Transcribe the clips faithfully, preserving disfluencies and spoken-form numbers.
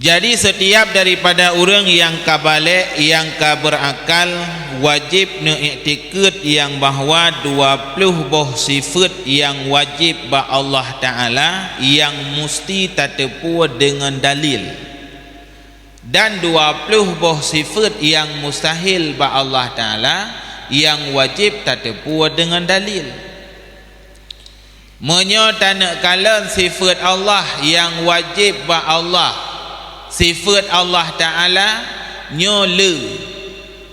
Jadi, setiap daripada ureuëng nyang ka balek, nyang ka beurakal, wajéb neuiktikeuet nyang bahwa dua ploh boh sifeuet nyang wajéb bak Allah Taala nyang musti tateupeue deungon dalil, dan dua ploh boh sifeuet nyang mustahil bak Allah Taala nyang wajéb tateupeue deungon dalil. Meunyoe taneuk kalon sifeuet Allah nyang wajéb bak Allah, sifeuet Allah Taala nyoe le.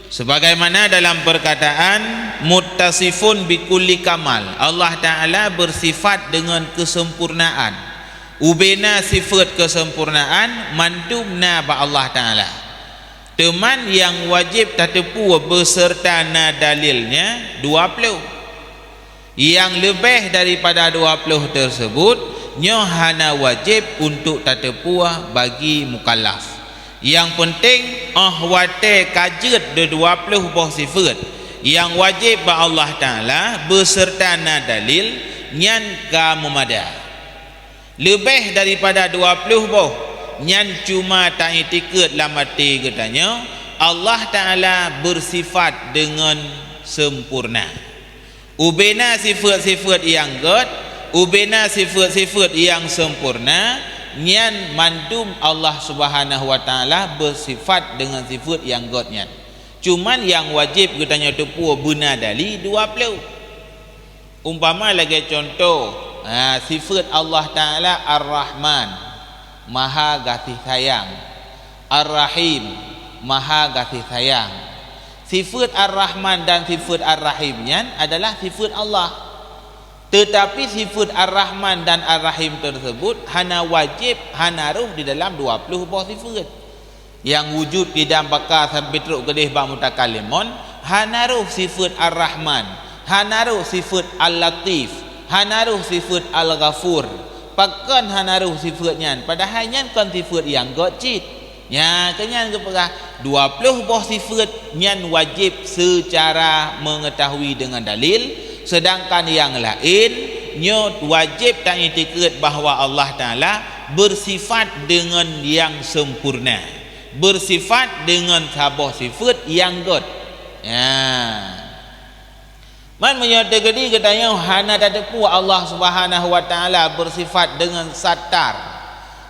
Sebagaimana dalam perkataan, "Muttasifun bikulli kamal", Allah Taala beusifat deungon keusempurnaan. Ubena sifeuet keusempurnaan mandum na bak Allah Taala. Teuman nyang wajéb tateupeue beuseurta na dalilnya dua ploh. Nyang leubeh daripada dua ploh teuseubut nyoe hana wajéb untuk tateupeue bagi mukallaf. Nyang peunteng, óh watée ka jeuet dua ploh boh sifeuet nyang wajéb bak Allah Taala beuseurta na dalil, nyan ka meumada. Leubeh daripada dua ploh boh nyan cuma taiktikeuet lam até geutanyoe, Allah Taala beusifat deungon sempurna. Ubena sifeuet-sifeuet nyang gét, ubena sifeuet-sifeuet nyang sempurna, nyan mandum Allah Subhanahu wa Taala beusifat deungon sifeuet nyang gét nyan. Cuman nyang wajéb geutanyoe teupeue beuna dali dua ploh. Umpama lagée cuntoh, ha, sifeuet Allah Taala Ar-Rahman, Maha Gaséh Sayang, Ar-Rahim, Maha Gaséh Sayang. Sifeuet Ar-Rahman dan sifeuet Ar-Rahim nyan adalah sifeuet Allah. Teutapi sifeuet Ar-Rahman dan Ar-Rahim teuseubut hana wajéb, hana rhoh di dalam dua ploh boh sifeuet. Nyang wujud, qidam, baqa sampai trok keudeh bak mutakalimon, hana rhoh sifeuet Ar-Rahman, hana rhoh sifeuet Al-Latif, hana rhoh sifeuet Al-Ghafur. Pakon hana rhoh sifeuet nyan, padahai nyan kon sifeuet nyang gét cit. Nya, keu nyan geupeugah, dua ploh boh sifeuet nyan wajéb seucara meungeutahui deungon dalil, seudangkan nyang laén nyoe wajéb taiktikeuet bahwa Allah Taala beusifat deungon nyang sempurna, beusifat deungon saboh sifeuet nyang gét. Nya. Man meunyoe teukeudi geutanyoe hana tateupeue Allah Subhanahu wa Taala beusifat deungon satar.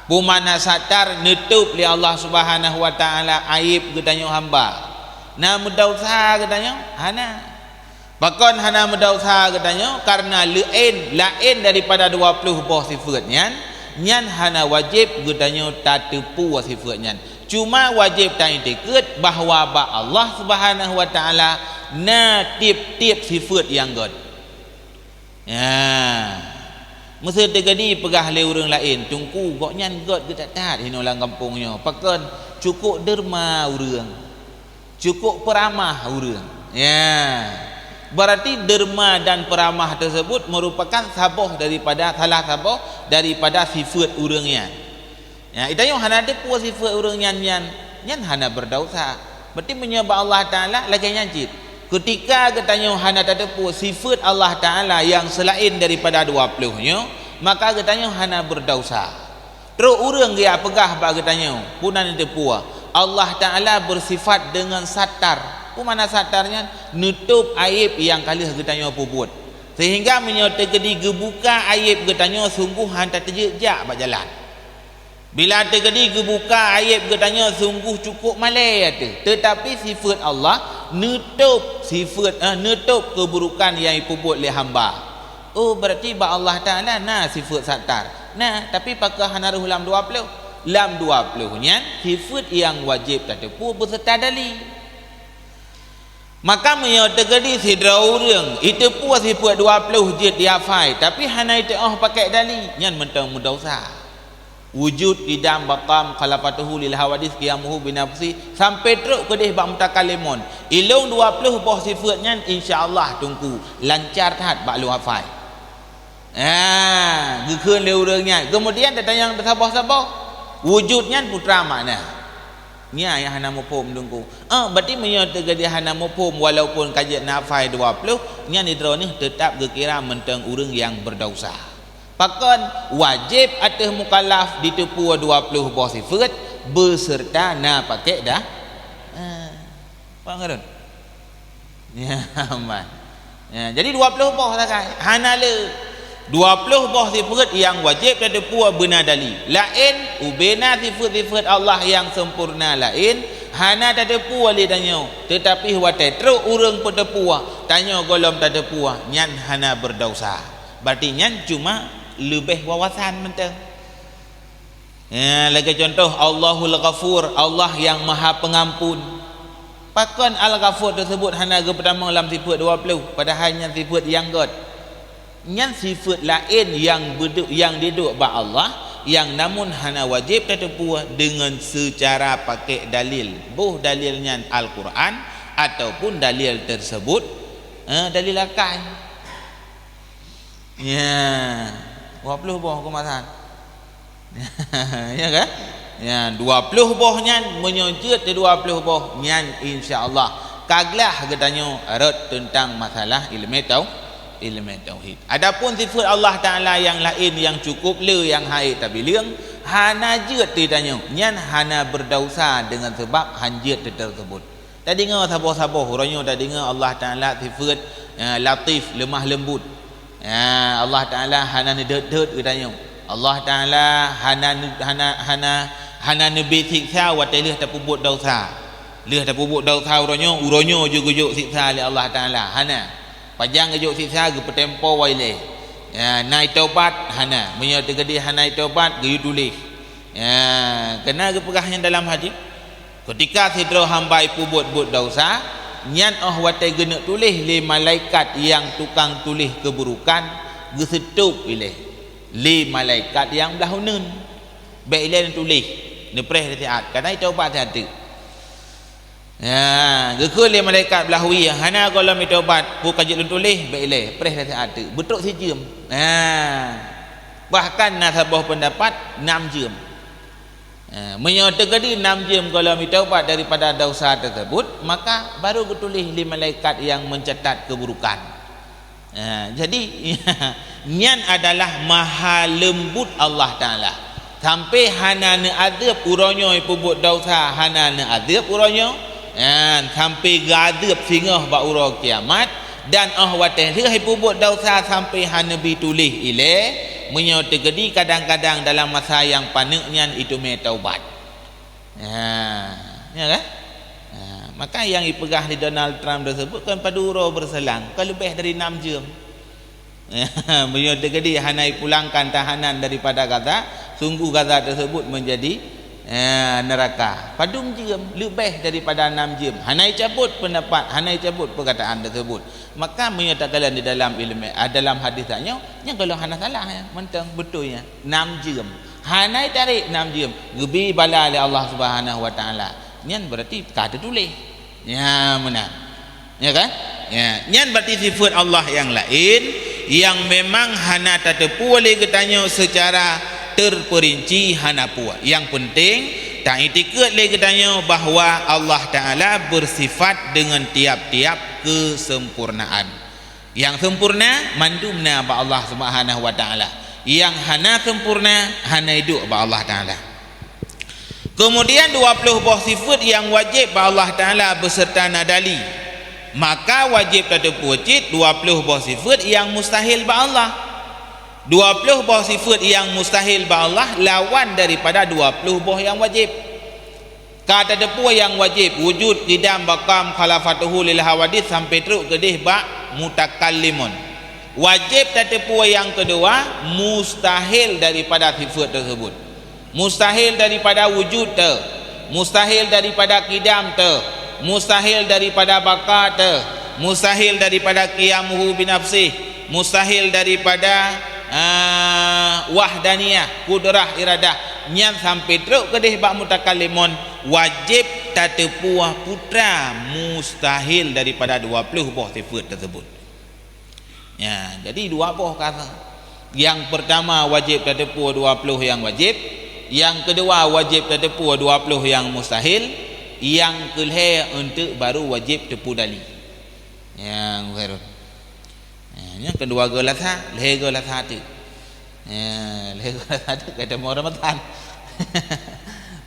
Peue makna satar? Neutôb lé Allah Subhanahu wa Taala aéb geutanyoe hamba. Na meudausa geutanyoe? Hana. Pakon hana meudausa geutanyoe? Kareuna laén, laén daripada dua ploh boh sifeuet nyan, nyan hana wajéb geutanyoe tateupeue sifeuet nyan. Cuma wajéb taiktikeuet bahwa bak Allah Subhanahu wa Taala na tieb-tieb sifeuet nyang gét. Ya. Meuseuti gadi peugah lé ureuëng laén, "Teungku, gobnyan gét geutat-that hinoe lam gampông nyoe. Pakon, cukôp deurma ureuëng, cukôp peuramah ureuëng." Ya. Berarti deurma dan peuramah teuseubut meurupakan saboh daripada, salah saboh daripada sifeuet ureuëng nyan. Ya, geutanyoe hana teupeue sifeuet ureuëng nyan, nyan, nyan hana beudausa. Berarti meunyoe bak Allah Taala lagée nyan cit. Keutika geutanyoe hana tateupeue sifeuet Allah Taala nyang seulaén daripada dua ploh nyoe, maka geutanyoe hana beudausa. Trok ureuëng geujak peugah bak geutanyoe, "Peue na neuteupeue, Allah Taala beusifat deungon satar." Peue makna satar nyan? Neutôb aéb nyang ka lheueh geutanyoe peubuet. Seuhingga meunyoe teukeudi geubuka aéb geutanyoe, sunggoh hana tateujak bak jalan. Bila teukeudi geubuka aéb geutanyoe, sunggoh cukôp malée ateueh. Teutapi sifeuet Allah neutôb sifeuet, eh, neutôb keuburokan nyang jipeubuet lé hamba. Oh, berarti bak Allah Taala na sifeuet satar. Na, tapi pakon hana rhoh lam dua ploh? Lam dua ploh nyan sifeuet nyang wajéb tateupeue beuseuta dali. Maka meunyoe teukeudi sidroe ureuëng jiteupeue sifeuet dua ploh jeuet jihafai, tapi hana jiteuoh pakék dali, nyan mantong meudausa. Wujud, qidam, baqa, mukhalafatuhu lil hawadits, qiyamuhu binafsi, sampai trok keudeh bak mutakalimon. Ilong dua ploh boh sifeuet nyan, insya Allah, Teungku, lancar that bak lôn hafai. Ah, geukheun lé ureuëng nyan. Keumudian tatanyong teusaboh-saboh, wujud nyan peue treuk makna. Nyan nyang hana muphom, Teungku. Ah, berarti meunyoe teukeudi hana muphom walaupun ka jeuet hafai dua ploh, nyan di droeneuh teutab geukira mantong ureuëng nyang beudausa. Pakon? Wajéb ateueh mukallaf jiteupeue dua ploh boh sifeuet, beserta na pakék dah. Ha. Paham kan? Ya, aman. Ya, jadi dua ploh boh sagai. Hana le. Dua ploh boh sifeuet nyang wajéb tateupeue beuna dalil. Laén, ubena sifeuet-sifeuet Allah nyang sempurna laén, hana tateupeue lé tanyoe. Teutapi watée trok ureuëng peuteupeue, tanyoe gohlom tateupeue, nyan hana beudausa. Berarti nyan cuma leubeh wawasan mantong. Ya, lagée contoh, Allahul Ghafur, Allah nyang Maha Pengampun. Pakon Al-Ghafur teusebut hana geupeutamong lam sifeuet dua ploh, padahai nyan sifeuet nyang gét? Nyan sifeuet laén nyang beudu-, nyang diduek bak Allah, nyang namun hana wajéb tateupeue deungon seucara pakék dalil. Boh dalil nyan Al-Quran ataupun dalil teusebut, eh, dalil akai. Ya, dua ploh boh keumasan. Ya kan? Ya, dua ploh boh nyan, meunyoe jeuet di dua ploh boh nyan, insya Allah ka glah geutanyoe rot teuntang masalah ileumé tau-, ileumé tauhid. Adapun sifeuet Allah Taala nyang laén nyang cukup le nyang hana tabileung, hana jeuet di tanyoe, nyan hana beudausa deungon sabab han jeuet teuteusebut. Tadeungoe saboh-saboh, uroe nyoe tadeungoe Allah Taala sifeuet, eh, Latif, leumah leumbut. Ya, Allah Taala hana neudeuet-deuet geutanyoe. Allah Taala hana, hana, hana, hana neubi siksa watée lheueh tapeubuet desya. Lheueh tapeubuet desya uroe nyoe, uroe nyoe jeuet geujok siksa lé Allah Taala. Hana. Pajan geujok siksa, geupeutempo ilée. Ya, na taubat? Hana. Meunyoe teukeudi hana taubat, geuyue tuléh. Ya, keunan geupeugah nyan dalam hadis. Keutika sidroe hamba ipeubuet buet desya, nyan óh watée geuneuk tuléh lé malaikat nyang tukang tuléh keuburukan, geuseutôb ilée lé malaikat nyang blaih uneuen. Bék ilée neutuléh, neupreh lé siat, kana itaubat siat teuk. Ya, geukheun lé malaikat blaih wie, hana gohlom itaubat, peue ka jeuet lôn tuléh, bék ilée, preh lé siat teuk, beutrok sijeuem. Ya. Bahkan na saboh peundapat nam jeuem. Eh, meunyoe teukeudi nam jeuem gohlom itaubat daripada desya teusebut, maka baru geutuléh lé malaikat nyang meucatat keuburukan. Eh, jadi, nyan adalah maha leumbut Allah Taala. Sampai hana neuadeueb uroe nyoe ipeubuet desya, hana neuadeueb uroe nyoe. Nyan sampai geuadeueb singoh bak uroe kiamat, dan óh watée lheueh ipeubuet desya sampai hana neubi tuléh ilée, meunyoe teukeudi kadang-kadang dalam masa nyang paneuk nyan iteumé taubat. Ha, ya kan? Ha, maka nyang ipeugah lé Donald Trump teusebut kan padub uroe beuseulang, ka leubeh dari nam jeuem. Meunyoe teukeudi hana ipulangkan tahanan daripada Gaza, sungguh Gaza teusebut meunjadi, eh, neuraka. Padum jeuem, leubeh daripada nam jeuem. Hana icabot peundapat, hana icabot peurkataan teusebut. Maka meunyoe takalon di dalam ileumé, ah, dalam hadis tanyoe, nyan golom hana salah nyan, mantong beutôi nyan. Nam jeuem. Hana itarek nam jeuem, geubi bala lé Allah Subhanahu wa Taala. Nyan beurati ka teutuléh. Nyan meunan. Ya kan? Ya, nyan beurati sifeuet Allah nyang laén nyang memang hana tateupeue lé geutanyoe seucara teupeurinci hana peue. Nyang peunteng, taiktikeuet lé geutanyoe bahwa Allah Taala beusifat deungon tiap-tiap keuseumpurnaan. Nyang seumpurna mandum na bak Allah Subhanahu wa Taala. Nyang hana seumpurna hana iduek bak Allah Taala. Keumudian dua ploh boh sifeuet nyang wajéb bak Allah Taala beuseurta na dali. Maka wajéb tateupeue cit dua ploh boh sifeuet nyang mustahil bak Allah. Dua ploh boh sifeuet nyang mustahil bak Allah lawan daripada dua ploh boh nyang wajéb. Ka tateupeue nyang wajéb, wujud, qidam, baqa, mukhalafatuhu lil hawadits sampai trok keudeh bak mutakallimun. Wajéb tateupeue nyang keudua, mustahil daripada sifeuet teusebut. Mustahil daripada wujud teuh, mustahil daripada qidam teuh, mustahil daripada baqa teuh, mustahil daripada qiyamuhu binafsih, mustahil daripada, ah, wahdaniyah, kudrah, iradah. Nyan sampai trok keudeh bak mutakallimun, wajéb tateupeue putra mustahil daripada dua ploh boh sifeuet teusebut. Ya, jadi dua boh kata. Nyang peurtama wajéb tateupeue dua ploh nyang wajéb, nyang keudua wajéb tateupeue dua ploh nyang mustahil, nyang keulhée eunteuk baru wajéb teupeue dali. Nyang khairun. Ya, nyang keudua goe lasa, lhée goe lasa teuk. Ya, lhée goe lasa teuk ka teumé Ramadhan.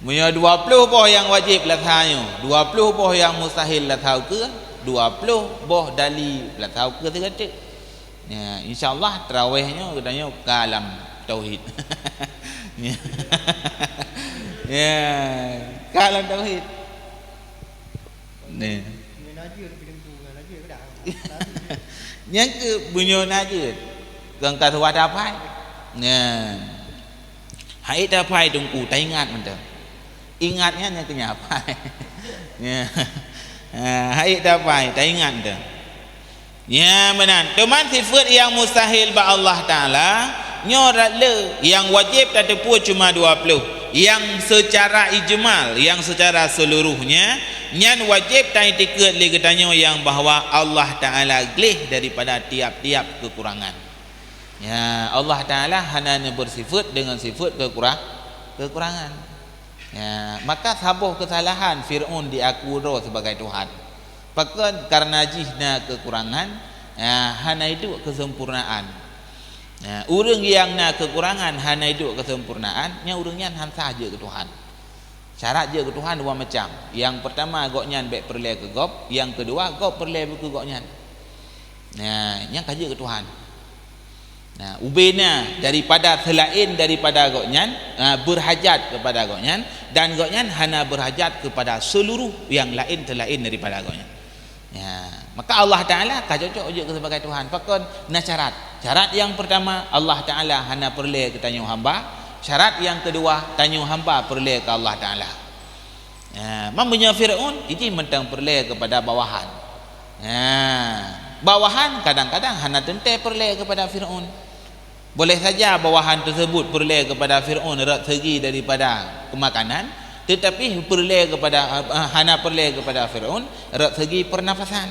Meunyoe dua ploh boh nyang wajéb lasa nyoe, dua ploh boh nyang mustahil lasa ukeue, dua ploh boh dali lasa ukeue sigoe teuk. Ya, insya Allah tarawih nyoe geutanyoe ka lam tauhid. Ya. Ya, ka lam tauhid. Ni. Nyang keu bunyol na jeuet. Keu ka suwah taphai. Nyan. Hai taphai Teungku, taingat mantong. Ingat nyan nyang keu nyan aphai. Ya. Ha, hai taphai, taingat mantong. Ya, meunan. Teuma sifeuet nyang mustahil bak Allah Taala, nyoe rot le, nyang wajéb tateupeue cuma dua ploh. Nyang seucara ijmal, nyang seucara seuluruhnya, nyan wajéb taiktikeuet lé geutanyoe nyang bahwa Allah Taala gleh daripada tiap-tiap keukurangan. Ya, Allah Taala hana neubeusifeuet deungon sifeuet keukura-, keukurangan. Ya, maka saboh keusalahan Fir'aun jiaku droe sibagai Tuhan. Pakon? Kareuna jih na keukurangan, ya, hana iduek keuseumpurnaan. Ya, ureuëng nyang na keukurangan hana iduek keuseumpurnaan, nyan ureuëng nyan han sah jeuet keu Tuhan. Syarat jeuet keu Tuhan dua macam. Nyang peurtama, gobnyan bék peureulée keu gob, nyang keudua, gob peureulée keu gobnyan. Ya, nyan ka jeuet keu Tuhan. Nah, ubena daripada seulaén daripada gobnyan, ah, beurhajat keupada gobnyan, dan gobnyan hana beurhajat keupada seuluruh nyang laén seulaén daripada gobnyan. Ya, maka Allah Taala ka cocok jeuet keu sibagai Tuhan. Pakon? Na syarat. Syarat nyang peurtama, Allah Taala hana peureulée keu tanyoe hamba. Syarat nyang keudua, tanyoe hamba peureulée keu Allah Taala. Ha, meunyoe Fir'aun, ijih mantong peureulée keupada bawahan. Ha, bawahan kadang-kadang hana teuntée peureulée keupada Fir'aun. Boleh saja bawahan teuseubut peureulée keupada Fir'aun rot seugi daripada keumakanan, teutapi peureulée keupada, eh, hana peureulée keupada Fir'aun rot seugi peurnafasan.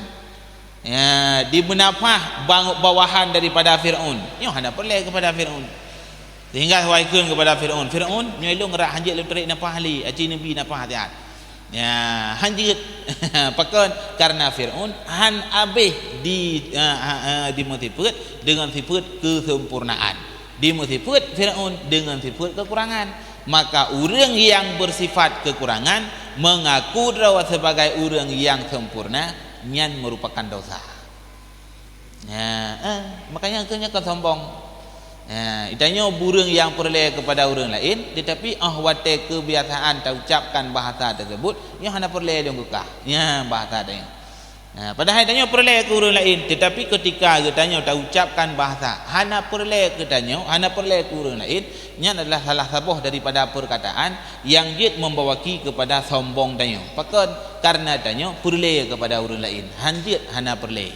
Ya, dibeunafah bang-, bawahan daripada Fir'aun. Nyoe hana peureulée keupada Fir'aun. Sehingga wahai kheun keupada Fir'aun, "Fir'aun, nyoe lôn rot hanjeuet lôn tarék nafah lé, aci neubi nafah siat." Ya, hanjeuet. Pakon? Kareuna Fir'aun han abéh di, eh, eh, eh, dimeusifeuet deungon sifeuet keuseumpurnaan. Dimeusifeuet Fir'aun deungon sifeuet keukurangan. Maka ureuëng nyang beusifat keukurangan, meungaku droe sibagai ureuëng nyang seumpurna, nyan meurupakan dosa. Ya, eh, makanya keu nyan kon sombong. Ya, geutanyoe ureuëng nyang peureulée keupada ureuëng laén, teutapi óh watée keubiasaan taucapkan bahasa teuseubut, nyoe hana peureulée lôn keu kah. Nyan bahasa tanyoe. Nah, padahai tanyoe peureulée keu ureuëng laén, teutapi keutika geutanyoe taucapkan bahasa hana peureulée keu tanyoe, hana peureulée keu ureuëng laén, nyan adalah salah saboh daripada peurkataan nyang jeuet membawaki keupada sombong tanyoe. Pakon? Kareuna tanyoe peureulée keupada ureuëng laén, han jeuet hana peureulée.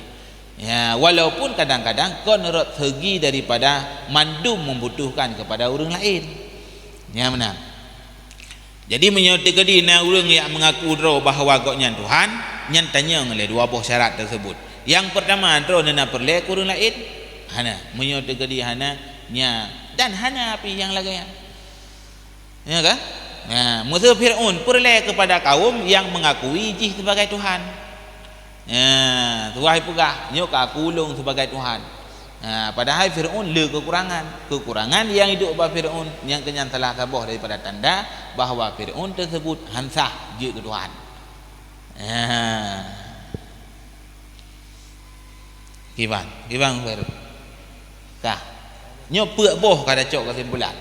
Ya, walaupun kadang-kadang kon rot seugi daripada mandum membutuhkan keupada ureuëng laén. Nyan meunan. Jadi, meunyoe teukeudi na ureuëng nyang meungaku droe bahwa gobnyan Tuhan, nyan tanyong lé dua boh syarat teuseubut. Nyang peurtama, droeneuh na peureulée keu ureuëng laén? Hana. Meunyoe teukeudi hana, nya, dan hana pih nyang lagée nyan. Ya kan? Nah, meuseu Fir'aun peureulée keupada kawöm nyang meungakui jih sibagai Tuhan. Ya, tuwah peugah, "Nyoe ka aku ulôn sibagai Tuhan." Nah, padahai Fir'aun le keukurangan. Keukurangan nyang iduek bak Fir'aun, nyang keunyan salah saboh daripada tanda bahwa Fir'aun teuseubut han sah jeuet keu Tuhan. Ya. Kiban, kiban baru. Kah. Nyoe peuet boh ka tacok keusimpulan.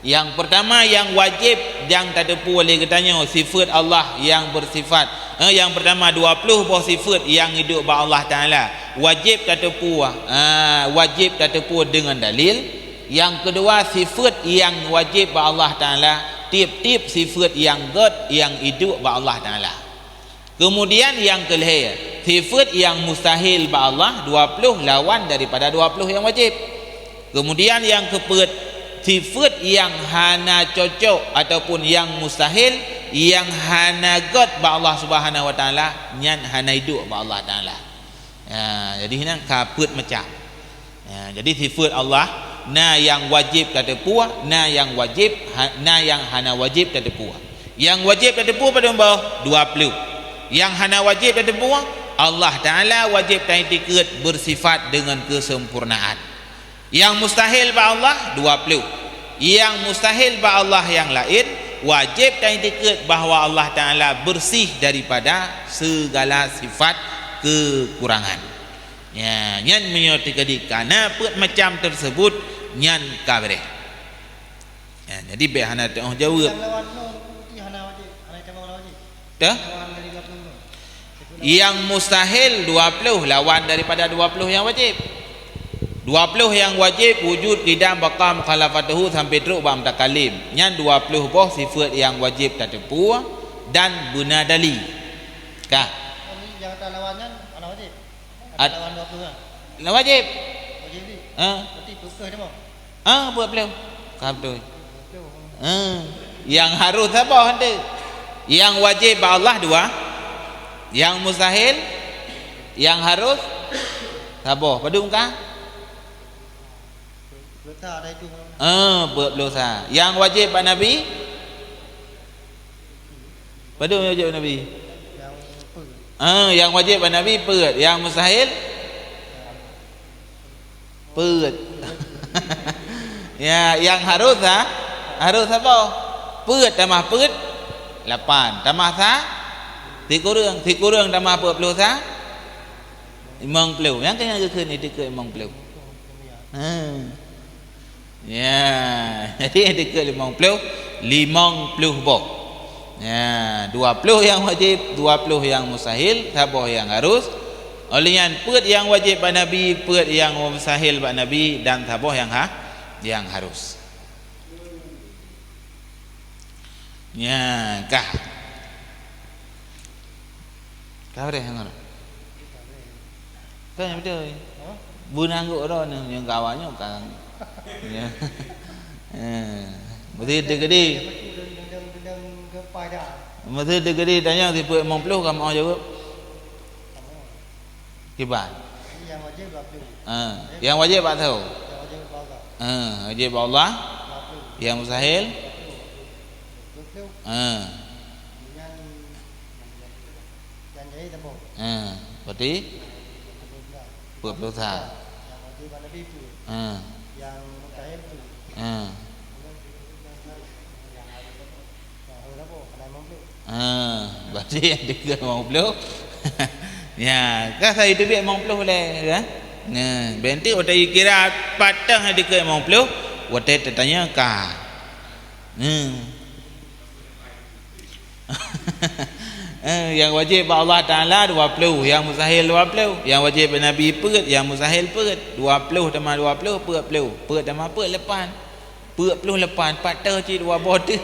Nyang peurtama, nyang wajéb nyang tateupeue lé geutanyoe sifeuet Allah nyang beusifat. Eh, nyang peurtama, dua ploh boh sifeuet nyang iduek bak Allah Taala. Wajéb tateupeue, ah, wajéb tateupeue deungon dalil. Nyang keudua, sifeuet nyang wajéb bak Allah Taala, tieb-tieb sifeuet nyang gét nyang iduek bak Allah Taala. Keumudian nyang keulhée, sifeuet nyang mustahil bak Allah dua ploh lawan daripada dua ploh nyang wajéb. Keumudian nyang keupeuet, sifeuet nyang hana cocok ataupun nyang mustahil, nyang hana gét bak Allah Subhanahu wa Taala, nyan hana iduek bak Allah Taala. Ya, jadi nyan ka peuet macam. Ya, jadi sifeuet Allah, na nyang wajéb tateupeue, na nyang wajéb, ha-, na nyang hana wajéb tateupeue. Nyang wajéb tateupeue padum boh? Dua ploh. Nyang hana wajéb tateupeue, Allah Taala wajéb taiktikeuet beusifat deungon keuseumpurnaan. Nyang mustahil bak Allah, dua ploh. Nyang mustahil bak Allah nyang laén, Wajéb taiktikeuet bahwa Allah Taala beureusih daripada segala sifat keukurangan. Ya, nyan meunyoe teukeudi kana peuet macam teuseubut, nyan ka beureh. Ya, jadi bék hana teuoh jaweueb. Nyang lawan nol putih hana wajéb, hana tabang hana wajéb. Teuh? Lawan dari dua puluh nol. Nyang mustahil dua puluh lawan daripada dua puluh nyang wajéb. Dua puluh nyang wajéb, wujud, qidam, baqa, mukhalafatuhu sampai trok bak mutakallim. Nyan dua puluh boh sifeuet nyang wajéb tateupeue dan beuna dali. Ka. Nyang talawan nyan hana wajéb. At- Lawan dua puluh lah. Lah wajéb. Wajéb ni. Ha? Berarti peuet puluh dah, Bang? Ha, peuet puluh. Ka beutôi. Peuet puluh. Ha. Nyang harus saboh nanti. Nyang wajéb bak Allah dua. Nyang mustahil, nyang harus saboh. Padum ka? Peuet puluh sa dah itu. Ha, peuet puluh sa. Nyang wajéb bak Nabi? Padum nyang wajéb Nabi? Nyang peuet. Ah, nyang wajéb bak Nabi peuet, nyang mustahil peuet. Ya, nyang harus ha? Harus saboh? Peuet tamah peuet, lapan. Tamah sa? Sikureueng. Sikureueng tamah peuet puluh sa? Limong puluh. Nyang keuh nyan geukheun itikeuet limong puluh. Ha. Ya, jadi dikeue limong puluh, limong puluh boh. Ya, dua puluh nyang wajéb, dua puluh nyang mustahil, saboh nyang harus. Óh lheueh nyan, peuet nyang wajéb bak Nabi, peuet nyang mustahil bak Nabi, dan saboh nyang ha-, nyang harus. Nya kah. Ka beureh ngon. Kan beutôi. Beunanggôk droeneuh nyang kawan nyoe kan. Ya. Eh, meusti teukeudi. Meusti teukeudi tanyong sifeuet limong puluh ka meu'oh jaweueb. Kiban. Nyang wajéb bak tho. Ha, nyang wajéb bak tho. Nyang wajéb bak Allah. Ha, wajéb bak Allah. Bak tho. Nyang mustahil. Bak tho. Ha. Nyan, nyan jadi saboh. Ha, berarti? Dua puluh sa. Nyang wajéb bak Nabi tu. Ha. Nyang mustahil tu. Ha. Ha, berarti nyang dikeue limong puluh. Ya, ka saya teubiet limong puluh lé, ya. Nah, berarti watèe kira patah nyang dikeue limong puluh, watèe teutanya ka. Hmm. Eh, nyang wajéb bak Allah Taala dua puluh, nyang mustahil dua puluh, nyang wajéb bak Nabi peuet, nyang mustahil peuet, dua puluh tamah dua puluh, peuet puluh, peuet tamah peuet, lapan. Peuet puluh lapan, pat teuh cit dua boh teuh.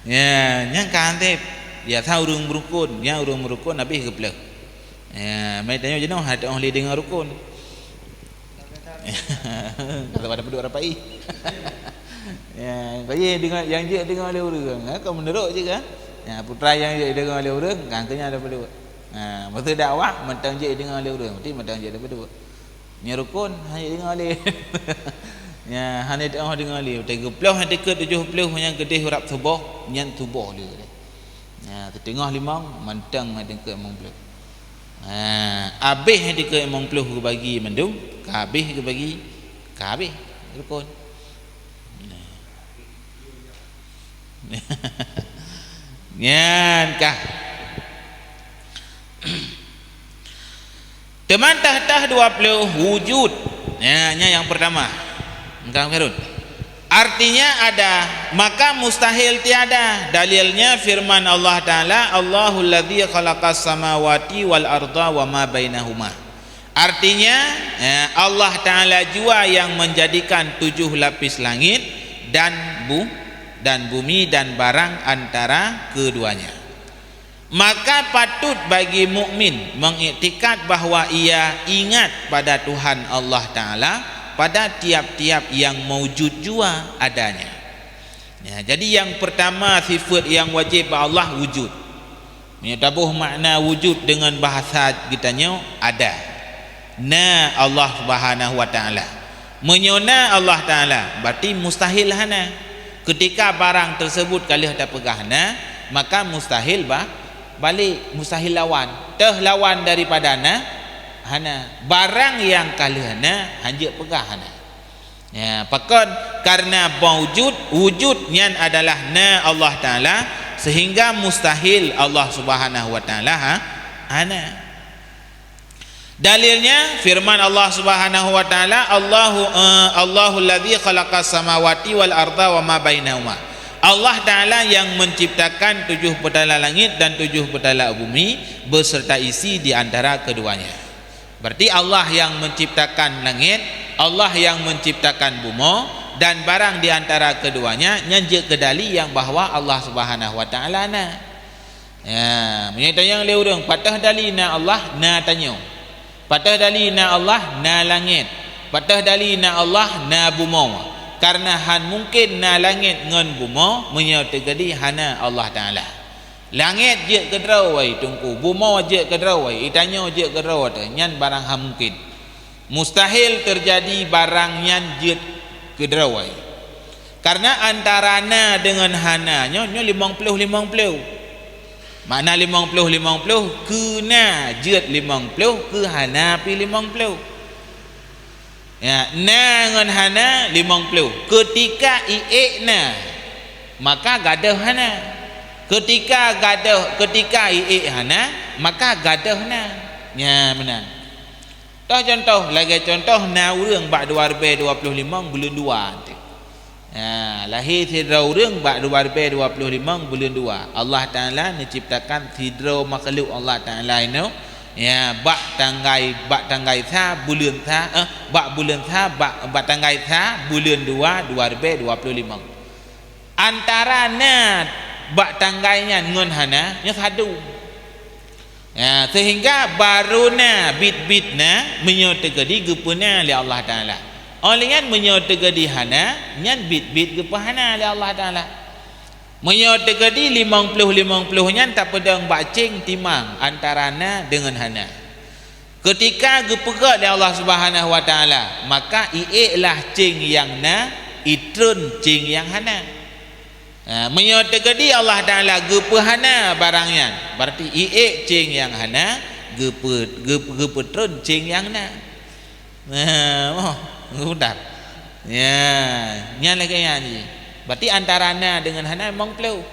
Ya, nyan ka hanté. Biasa ureueng meurukon, nyan ureueng meurukon habéh geupleuh. Ya, mai tanyoe jinoe hana teu'oh lé deungoe rukon. Kata pada peuduek rapai. Ya, bagi deungoe, nyang jeuet deungoe lé ureueng, ha, ka meunurot jih kan. Ya, putra nyang jeuet deungoe lé ureueng, kan keu nyan ada peuduek. Ha, masa dakwah mantong jeuet deungoe lé ureueng, berarti mantong jeuet ada peuduek. Nyoe rukon, hana deungoe lé. Nyan, hana teu'oh deungoe lé. Watèe geuploh nyang dikeue tujoh ploh nyang keudeh rab suboh, nyan suboh lé. Nyan, siteungoh limong, mantong nyang dikeue limong ploh. Ha, habéh nyang dikeue limong ploh geubagi mandum, ka habéh geubagi, ka habéh rukon. Nyan kah. Teuma tah-tah dua ploh wujud. Ya, nyan nyang pertama. Engkau Harun. Artinya ada, maka mustahil tiada. Dalilnya firman Allah Taala, "Allahul ladzi khalaqas samawati wal arda wa ma bainahuma." Artinya, ya, Allah Taala jua yang menjadikan tujuh lapis langit dan bu-, dan bumi dan barang antara keduanya. Maka patut bagi mukmin mengiktikad bahwa ia ingat pada Tuhan Allah Taala pada tiap-tiap yang maujud jua adanya. Ya, jadi yang pertama sifat yang wajib bak Allah wujud. Meunyoe taboh makna wujud deungon bahasa geutanyoe ada. Na Allah Subhanahu wa Taala. Meunyoe na Allah Taala, berarti mustahil hana. Ketika barang tersebut ka lheueh tapeugah na, maka mustahil ba-, balik, mustahil lawan. Teuh lawan daripada na, hana. Barang nyang ka lheueh na, hanjeuet peugah hana. Ya, pakon? Karena maujud, wujud nyan adalah na Allah Taala, sehingga mustahil Allah Subhanahu wa Taala, ha, hana. Dalilnya firman Allah Subhanahu wa Taala, "Allahu, eh, Allahul ladzi khalaqas samawati wal arda wa ma bainahuma." Allah Taala yang menciptakan tujuh peutala langit dan tujuh peutala bumi beserta isi di antara keduanya. Berarti Allah yang menciptakan langit, Allah yang menciptakan bumoe dan barang di antara keduanya, nyan jeuet keu dali nyang bahwa Allah Subhanahu wa Taala na. Ya, meunyoe tanyong lé ureuëng, "Pat teuh dali na Allah?" Na tanyoe. "Pat teuh dali na Allah?" Na langét. "Pat teuh dali na Allah?" Na bumoe. Karena han mungken na langét ngon bumoe meunyoe teukeudi hana Allah Taala. Langét jeuet keudroe wai Teungku, bumoe jeuet keudroe wai, itanyoe jeuet keudroe teuh, nyan barang han mungken. Mustahil teujadi barang nyan jeuet keudroe wai. Karena antara na deungon hana nyoe, nyoe limong ploh limong ploh. Makna limong ploh limong ploh, keu na jeuet limong ploh, keu hana pi limong ploh. Ya, na ngon hana limong ploh. Keutika iék na, maka gadôh hana. Keutika gadôh, keutika iék hana, maka gadôh na. Nya meunan. Toh contoh, lagée contoh na ureuëng bak dua ribée dua ploh limong buleuen dua teuh. Ha, lahé sidroe ureuëng bak dua ribée dua ploh limong buleuen dua. Allah Taala neuciptakan sidroe makhluk Allah Taala inoe, ya, bak tanggai, bak tanggai sa buleuen sa, eh, bak buleuen sa, bak, bak tanggai sa buleuen dua, dua ribée dua ploh limong. Antara na bak tanggai nyan ngon hana, nyoe sadum. Ya, sehingga barô na, bit-bit na, meunyoe teukeudi geupeuna lé Allah Taala. Óh lheueh nyan meunyoe teukeudi hana, nyan bit-bit geupeuhana lé Allah Taala. Meunyoe teukeudi limong ploh limong ploh nyan tapeudong bak céng timang antara na deungon hana. Keutika geupeugét lé Allah Subhanahu wa Taala, maka iéklah céng nyang na, itreun céng nyang hana. Ha, meunyoe teukeudi Allah Taala geupeuhana barang nyan, berarti iék céng nyang hana, geupeu-, geup-, geupeutreun céng nyang na. Nah, oh, mudah. Ya, nyan lagée nyan jih. Berarti antara na deungon hana limong ploh.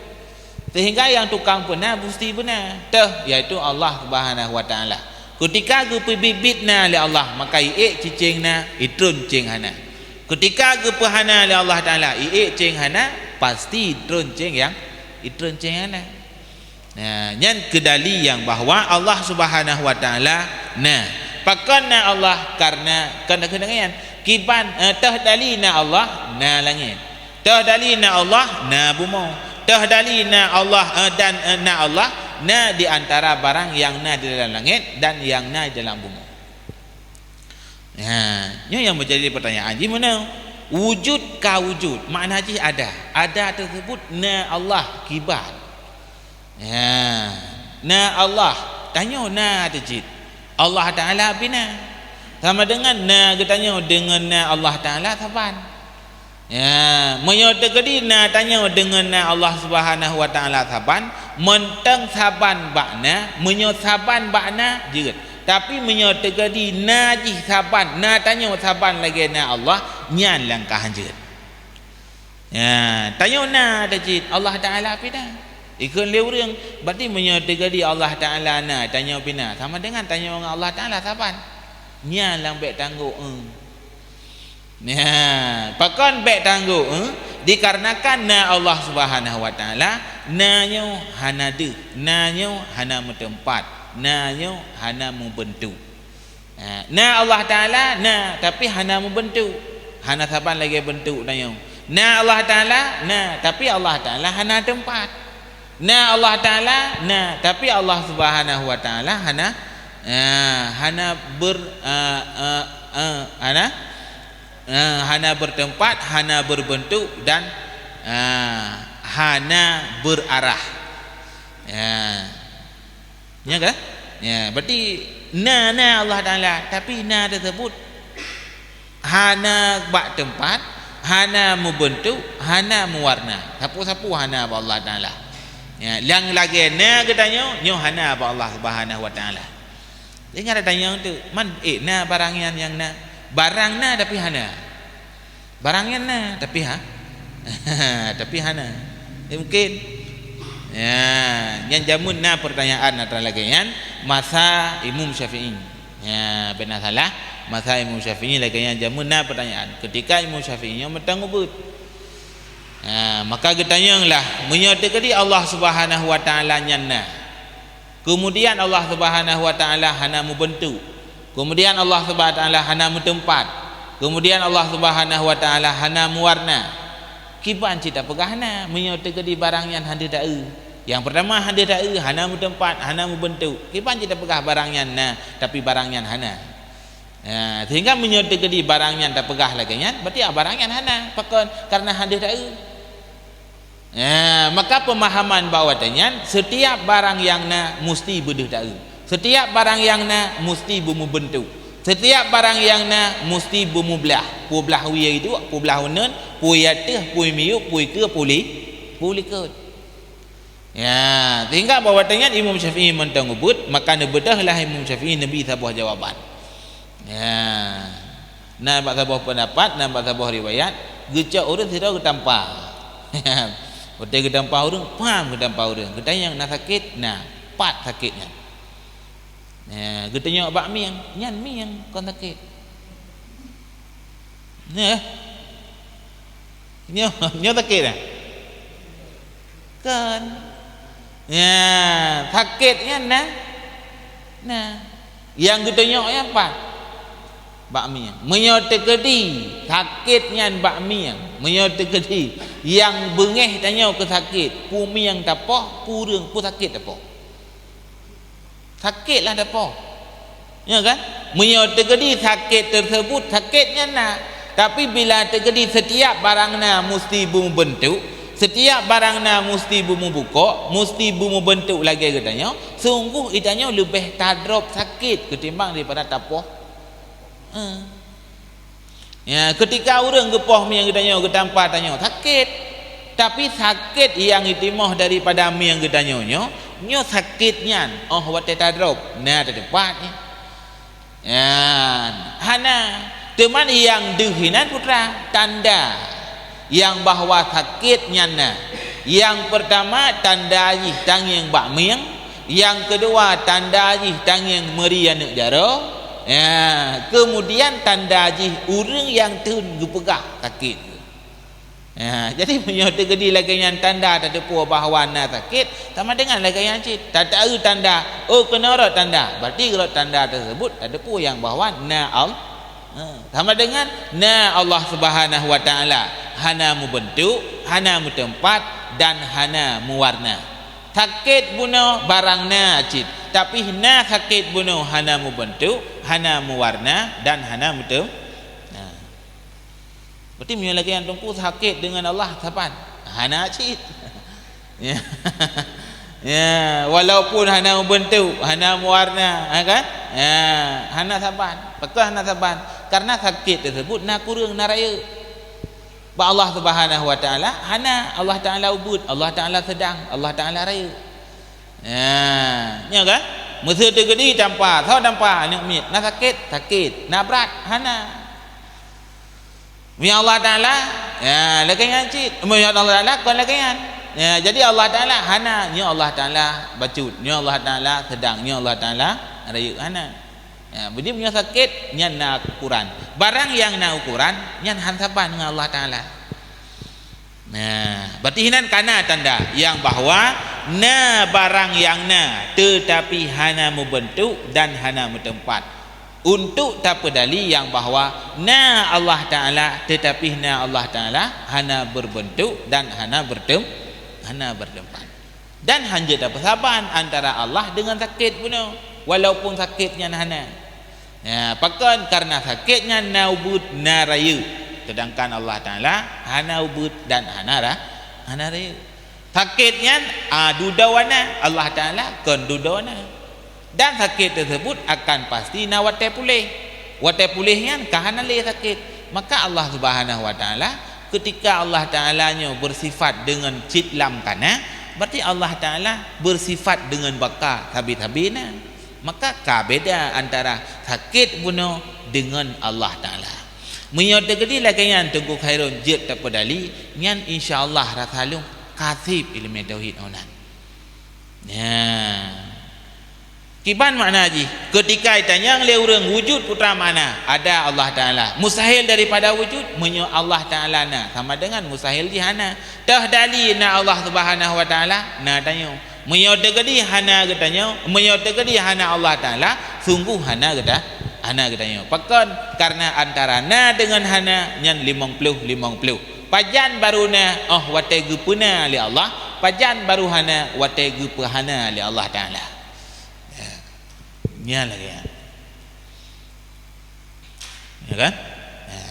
Sehingga nyang tukang peuna musti beuna, teuh, yaitu Allah Subhanahu wa Taala. Keutika geupeubit-bit na lé Allah, maka iék cicéng na, itreun céng hana. Keutika geupeuhana lé Allah Taala, iék céng hana, pasti itreun céng nyang, itreun céng hana. Nah, nyan keu dali nyang bahwa Allah Subhanahu wa Taala na. Pakon na Allah? Karena, kon keuneuk nyan. Kiban, eh, teuh dali na Allah, na langét. Teuh dali na Allah, na bumoe. Teuh dali na Allah, eh, dan, eh, na Allah, na di antara barang nyang na di dalam langét dan nyang na di dalam bumoe. Ha, nyoe nyang menjadi pertanyaan. Jih meunoe, wujud ka wujud, makna jih ada. Ada tersebut na Allah kiban. Ya, na Allah, tanyoe na teuh cit. Allah Taala pih na. Sama dengan na geutanyoe deungon na Allah Taala saban. Ya, meunyoe teukeudi na tanyoe deungon na Allah Subhanahu wa Taala saban, mantong saban bak na, meunyoe saban bak na jeuet. Tapi meunyoe teukeudi na jih saban, na tanyoe saban lagée na Allah, nyan langkah jeuet. Ya, tanyoe na teuh cit, Allah Taala pih na. Ikheun lé ureuëng, berarti meunyoe teukeudi Allah Taala na, tanyoe pih na, sama dengan tanyoe ngon Allah Taala saban. Nyan lam bék tanggok, eh. Nah, pakon bék tanggok, eh? Dikarenakan na Allah Subhanahu wa Taala, na nyoe hana deuh, na nyoe hana meuteumpat, na nyoe hana meubeuntuk. Ha, na Allah Taala na, tapi hana meubeuntuk. Hana saban lagée beuntuk tanyoe. Na Allah Taala na, tapi Allah Taala hana teumpat. Na Allah Taala na, tapi Allah Subhanahu wa Taala hana, ha, hana ber-, ha, ha, ha, hana, ha, hana bertempat, hana berbentuk dan, ha, hana berarah. Ha. Nya kan? Ya, berarti na, na Allah Taala, tapi na tersebut hana bak tempat, hana meubeuntuk, hana meuwarna. Sapeue-sapeue hana bak Allah Taala. Ya, nyang lagée na geutanyoe, nyoe hana bak Allah Subhanahu wa Taala. Ingat geutanyoe tu, man, eh, na barang nyan nyang na. Barang na tapi hana. Barang nyan na, tapi ha, tapi hana. Eh, mungkin. Ya, nyan jameun na pertanyaan atra lagèe nyan masa Imam Syafi'i. Ya, bèk na salah, masa Imam Syafi'i lagèe nyan jameun na pertanyaan. Ketika Imam Syafi'i nyoe mantong ubeut. Ya, maka geutanyong lah, meunyoe teukeudi Allah Subhanahu wa Ta'ala nyan na, kemudian Allah Subhanahu wa Ta'ala hana meubeuntuk, kemudian Allah Subhanahu wa Ta'ala hana meuteumpat, kemudian Allah Subhanahu wa Ta'ala hana meuwarna, kiban cit tapeugah na, meunyoe teukeudi barang nyan hana deuh taeu. Nyang peurtama hana deuh taeu, hana meuteumpat, hana meubeuntuk. Kiban cit tapeugah barang nyan na, tapi barang nyan hana. Ya, sehingga meunyoe teukeudi barang nyan tapeugah lagèe nyan, berarti barang nyan hana. Pakon? Karena hana deuh taeu. Ya, maka pemahaman bak watèe nyan, setiap barang nyang na musti beudeuh taeu. Setiap barang nyang na musti beumeubeuntuk. Setiap barang nyang na musti beumeublah. Peue blah wie duek, peue blah uneuen, peue ateueh, peue miyueb, peue keue, peue li-, peue likot. Ya, sehingga bak watèe nyan Imam Syafi'i mantong ubeut, maka neubeudôh lah Imam Syafi'i neubi saboh jawaban. Ya. Na bak saboh peundapat, na bak saboh riwayat, geucok ureueng sidroe geutampa. Watèe geutampa ureueng, pam geutampa ureueng. Geutanyong na sakét, na, pat sakét nyan. Ya, geutunyok bak mieng, nyan mieng kon sakét. Nyoe. Nyoe, nyoe sakét dah? Kon. Ya, sakét nyan na. Nah, nyang geutunyok nyan pat? Bak mieng. Meunyoe teukeudi sakét nyan bak mieng, meunyoe teukeudi nyang beungéh tanyoe keu sakét, peue mieng tapoh, peue ureueng, peue sakét tapoh. Sakét lah tapoh. Ya kan? Meunyoe teukeudi sakét tersebut, sakét nyan na. Tapi bila teukeudi setiap barang na musti beumeubeuntuk, setiap barang na musti beumeubukok, musti beumeubeuntuk lagèe geutanyoe, sungguh geutanyoe leubeh tadrop sakét ketimbang daripada tapoh. Eh. Ya, ketika ureueng geupoh mieng geutanyoe, geutampa tanyoe, sakét. Tapi sakét nyang jitimoh daripada mieng geutanyoe nyoe, nyoe sakét nyan, óh watèe tadrop, na teupat nyan. Ya, hana. Teuma nyang deuh inan putra, tanda nyang bahwa sakét nyan na. Nyang peurtama, tanda jih tangieng bak mieng. Nyang keudua, tanda jih tangieng meuri aneuk jaroe. Ya, keumudian tanda jih ureueng nyang theun geupeugah sakét. Ya, jadi meunyoe teukeudi lagèe nyan tanda tateupeue bahwa na sakét, sama dengan lagèe nyan cit. Tataeu tanda, oh, keunoe rot tanda. Berarti rot tanda tersebut tateupeue nyang bahwa na Al-, Ha, sama dengan na Allah Subhanahu wa Ta'ala hana meubeuntuk, hana meuteumpat, dan hana meuwarna. Sakét bunoe barang na cit, tapi na sakét bunoe hana meubeuntuk, hana meuwarna, dan hana meuteum-, ha. Berarti meunyoe lagèe nyan Teungku sakét deungon Allah saban? Hana cit. Ya. Ya, walaupun hana meubeuntuk, hana meuwarna, ha kan? Ya, hana saban. Pakon hana saban? Karena sakét tersebut na kureueng, na rayeuk. Bak Allah Subhanahu wa Ta'ala hana, Allah Ta'ala ubeut, Allah Ta'ala seudang, Allah Ta'ala rayeuk. Ya, nyo kan? Meuseu teukeudi tampa, soe tampa aneuk miet, na sakét, sakét, na brat, hana. Meunyoe Allah Ta'ala, ya, lagèe nyan cit. Meunyoe Allah Ta'ala, kon lagèe nyan. Ya, jadi Allah Ta'ala hana, nyoe Allah Ta'ala bacut, nyoe Allah Ta'ala seudang, nyoe Allah Ta'ala rayeuk, hana. Ya, jadi meunyoe sakét, nyan na ukuran. Barang nyang na ukuran, nyan han saban ngon Allah Ta'ala. Nah, berarti hinan kana tanda nyang bahwa na barang nyang na, teutapi hana meubeuntuk dan hana meuteumpat. Untuk tapeudali nyang bahwa na Allah Ta'ala, teutapi na Allah Ta'ala hana beubeuntuk dan hana beuteum-, hana beuteumpat. Dan hanjeuet tapeusaban antara Allah deungon sakét bunoe, walaupun sakét nyan hana. Ya, pakon? Karena sakét nyan na ubeut, na rayeuk, sedangkan Allah Ta'ala hana ubeut dan hana ra-, hana rayeuk. Sakét nyan, a, dudoe na, Allah Ta'ala kon dudoe na. Dan sakét tersebut akan pasti na watèe puléh. Watèe puléh nyan ka hana lé sakét. Maka Allah Subhanahu wa Ta'ala, ketika Allah Ta'ala nyoe beusifat deungon cit lam kana, berarti Allah Ta'ala beusifat deungon baka sabe-sabe na. Maka ka beda antara sakét bunoe deungon Allah Ta'ala. Meunyoe teukeudi lagée nyan Teungku Khairun jeuet tapeudali, nyan insya Allah rasa lôn ka seb iéleumé tauhid 'oh nan. Nya. Kiban makna jih? Keutika itanyong lé ureuëng wujud putra makna, ada Allah Taala. Mustahil daripada wujud, meunyoe Allah Taala na, sama dengan mustahil jih hana. Toh dali na Allah Subhanahu wa Taala? Na tanyoe. Meunyoe teukeudi hana geutanyoe, meunyoe teukeudi hana Allah Taala, sungguh hana geuta-, hana geutanyoe. Pakon? Karena antara na deungon hana nyan limong ploh limong ploh. Pajan baru na? Oh watée geupeuna lé Allah, pajan baru hana? Watée geupeuhana lé Allah Taala. Ya. Nyan lagée nyan. Ya kan? Ya.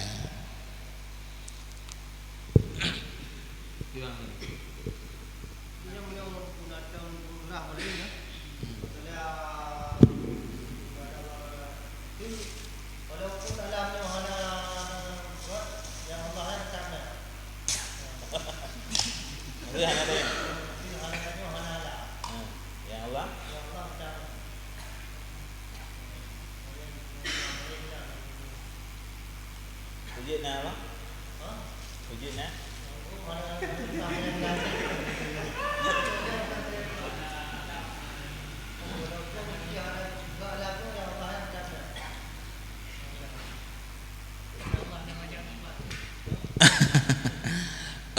Ya Allah. Peujeuet na apa? Peujeuet na?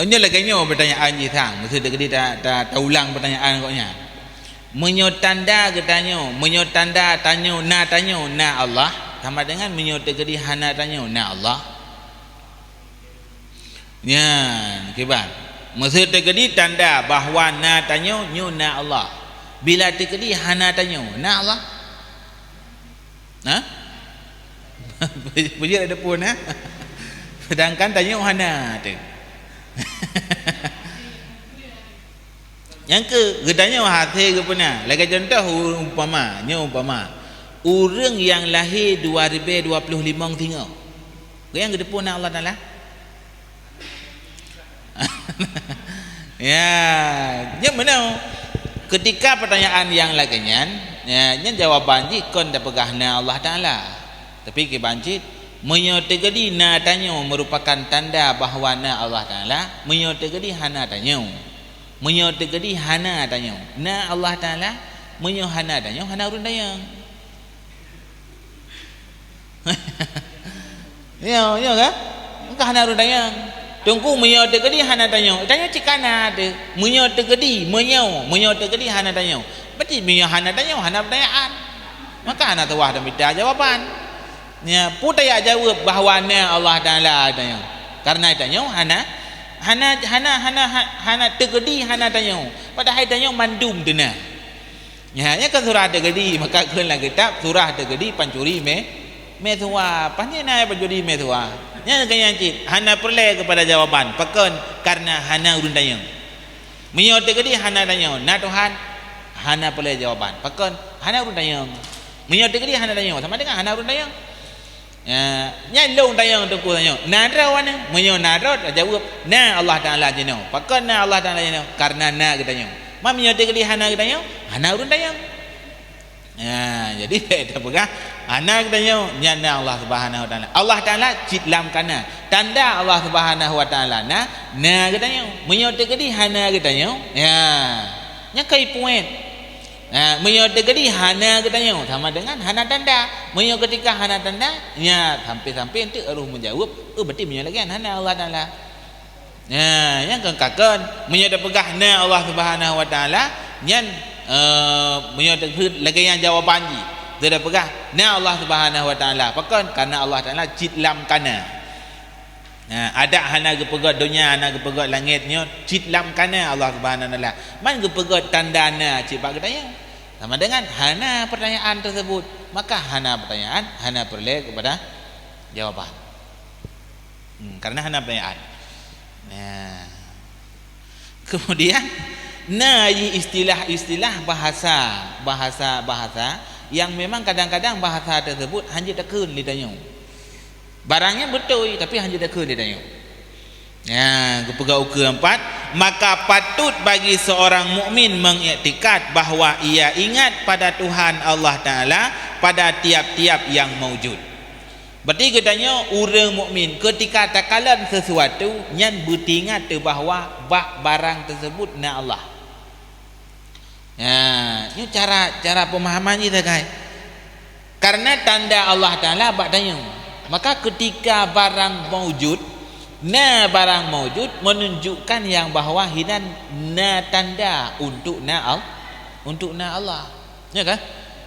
Nyoe lagée nyoe peutanyaan jih sang, meuseuti keudeh ta, ta, taulang peutanyaan gobnyan. Meunyoe tanda geutanyoe, meunyoe tanda tanyoe na tanyoe na Allah, sama dengan meunyoe teukeudi hana tanyoe na Allah. Nyan kiban. Meuseuti keudeh tanda bahwa na tanyoe nyoe na Allah. Bila teukeudi hana tanyoe na Allah. Nah? Peujeuet ada pun, eh? Sedangkan tanyoe hana tu. Nyang keu geutanyoe hase geupeuna. Lagée contoh u-, umpama, nyoe umpama, ureuëng nyang lahé dua ribée dua ploh limong singoh. Nyang geuteupeue na Allah Taala? Ya, nyan meunoe. Keutika peutanyaan nyang lagée nyan, ya, nyan jawaban jih kon tapeugah na Allah Taala. Tapi kiban cit, meunyoe teukeudi na tanyoe meurupakan tanda bahwa na Allah Taala, meunyoe teukeudi hana tanyoe. Meunyoe teukeudi hana tanyoe na Allah Taala, meunyoe hana tanyoe, hana ureuëng tanyong. Nyoe, nyoe kan? Engkah hana ureuëng tanyong. Teungku, meunyoe teukeudi hana tanyoe, tanyoe cit kana teuh. Meunyoe teukeudi, meunyoe, meunyoe teukeudi hana tanyoe. Berarti meunyoe hana tanyoe, hana peutanyaan. Maka hana tuwah tamita jawaban. Nya, peue tajak jaweueb bahwa na Allah Taala tanyoe? Karena tanyoe hana, hana, hana, hana, ha-, hana teukeudi hana tanyoe. Padahai tanyoe mandum teuh na. Nyan, nyan kan surah teukeudi, maka kheun lam kitab surah teukeudi pancuri mé, mé suwa. Pané na pancuri mé suwa? Nyan keu nyang cit, hana peureulée keupada jawaban. Pakon? Karena hana ureuëng tanyong. Meunyoe teukeudi hana tanyong, na Tuhan, hana peureulée jawaban. Pakon? Hana ureuëng tanyong. Meunyoe teukeudi hana tanyong, sama dengan hana ureuëng tanyong. Ya, nyan lôn tanyong teungku tanyong, na droe wana? Meunyoe na droe, tajaweueb, na Allah Taala jinoe. Pakon na Allah Taala jinoe? Karena na geutanyoe. Ma meunyoe teukeudi hana geutanyoe, hana ureuëng tanyong. Ya, jadi bék tapeugah hana geutanyoe, nyan na Allah Subhanahu Wa Taala. Allah Taala cit lam kana. Tanda Allah Subhanahu Wa Taala na, na geutanyoe. Meunyoe teukeudi hana geutanyoe, ya, nyan kai puet. Nah, meunyoe teukeudi hana geutanyoe, sama dengan hana tanda. Meunyoe keutika hana tanda, nyan sampai-sampai eunteuk roh meujaweueb, "Oh, berarti meunyoe lagée nyan hana Allah Taala." Nah, nyan kon ka kon. Meunyoe tapeugah na Allah Subhanahu Wa Taala, nyan, eh, meunyoe teukeudi lagée nyan jawaban jih, teupeugah na Allah Subhanahu Wa Taala. Pakon? Karena Allah Taala cit lam kana. Nah, adak hana geupeugét donya, hana geupeugét langét nyoe cit lam kana Allah Subhanahu Wa Taala. Man geupeugét tanda na cit bak geutanyoe. Sama dengan hana pertanyaan tersebut, maka hana pertanyaan, hana peureulée keupada jawaban. Hmm, karena hana pertanyaan. Nah. Kemudian, na jih istilah-istilah bahasa, bahasa-bahasa yang memang kadang-kadang bahasa tersebut hana jeuet takheun lé tanyoe. Barang nyan beutôi, tapi hana jeuet takheun lé tanyoe. Nya, geupeugah ukeue empat, maka patut bagi seorang mukmin mengiktikad bahwa ia ingat pada Tuhan Allah Taala pada tiap-tiap yang maujud. Berarti geutanyoe ureuëng mukmin, keutika takalon sesuatu, nyan beuteuingat teuh bahwa bak barang teuseubut na Allah. Nah, nyoe cara, cara peumahaman jih sagai. Karena tanda Allah Taala bak tanyoe. Maka keutika barang maujud, na barang maujud menunjukkan nyang bahwa hinan na tanda untuk na Al-, untuk na Allah. Ya kan?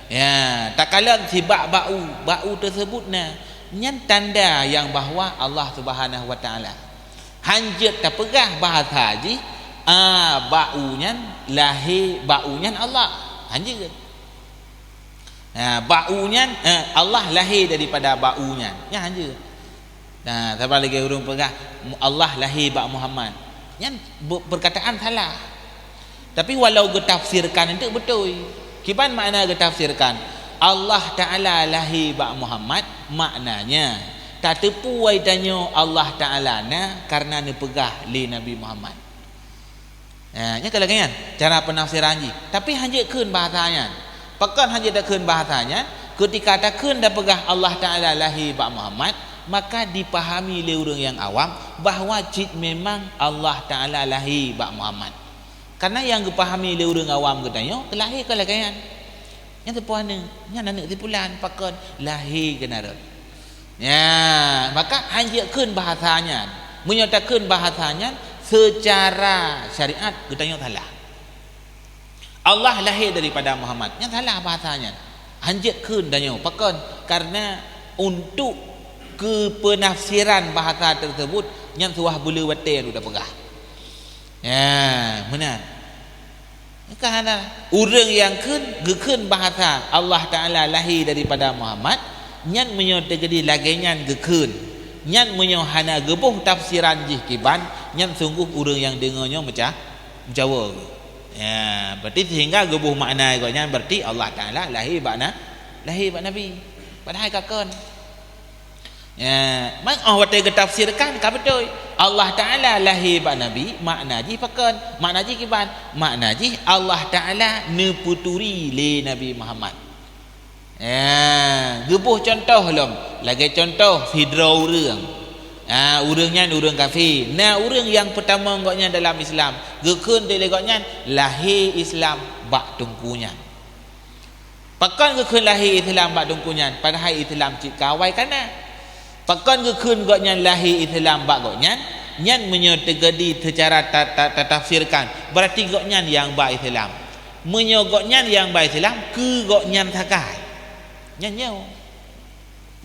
Ya, takalon sibak bak u, bak u teuseubut na, nyan tanda nyang bahwa Allah Subhanahu wa Taala. Hanjeuet tapeugah bahasa jih, a, bak u nyan lahé, bak u nyan Allah. Hanjeuet. Ha, bak u nyan, eh, Allah lahé daripada bak u nyan. Nyan hanjeuet. Nah, saban lagée ureuëng peugah, Allah lahé bak Muhammad. Nyan be-, perkataan salah. Tapi walau geutafsirkan itu beutôi. Kiban makna geutafsirkan? Allah Taala lahé bak Muhammad, maknanya tateupeue tanyoe Allah Taala na karena neupeugah lé Nabi Muhammad. Ha, nyan ka lagée nyan cara peunafsiran jih. Tapi hanjeuet kheun bahasa nyan. Pakon hanjeuet takheun bahasa nyan? Keutika takheun tapeugah Allah Taala lahé bak Muhammad, maka dipahami lé ureuëng nyang awam bahwa cit memang Allah Taala lahé bak Muhammad. Karena nyang geupahami lé ureuëng awam geutanyoe, lahé ka lagée nyan. Nyan teupeue aneuëk, nyan aneuëk si pulan, pakon lahé keunan rot. Ya, maka hanjeuet kheun bahasa nyan. Meunyoe takheun bahasa nyan, seucara syariat geutanyoe salah. Allah lahé daripada Muhammad, nyan salah bahasa nyan. Hanjeuet kheun tanyoe, pakon? Karena untuk keupeunafsiran bahasa teuseubut, nyan suah beuleu watée tapeugah. Ya, meunan. Ka hana. Ureuëng nyang kheun, geukheun bahasa Allah Taala lahé daripada Muhammad, nyan meunyoe teukeudi lagée nyan geukheun, nyan meunyoe hana geuboh tafsiran jih kiban, nyan sunggoh ureuëng nyang deungoe nyoe meuca-, meucawa geuh. Ya, berarti sehingga geuboh makna gobnyan berarti Allah Taala lahé bak na-, lahé bak Nabi. Padahai ka kon. Ya, man óh watée geutafsirkan ka beutôi. Allah Taala lahé bak Nabi, makna jih pakon? Makna jih kiban? Makna jih Allah Taala neupeuturi lé Nabi Muhammad. Ya, geuboh cuntoh lom, lagée cuntoh sidroe ureuëng. Ha, ureuëng nyan ureuëng kafé. Na ureuëng nyang peutamong gobnyan dalam Islam, geukheun lé gobnyan lahé Islam bak teungku nyan. Pakon geukheun lahé Islam bak teungku nyan, padahai Islam cit ka awai ka na? Pakon geukheun gobnyan lahé Islam bak gobnyan? Nyan meunyoe teukeudi seucara ta-, ta-, tatafsirkan, berarti gobnyan nyang ba Islam. Meunyoe gobnyan nyang ba Islam, keu gobnyan sagai. Nyan nyoe.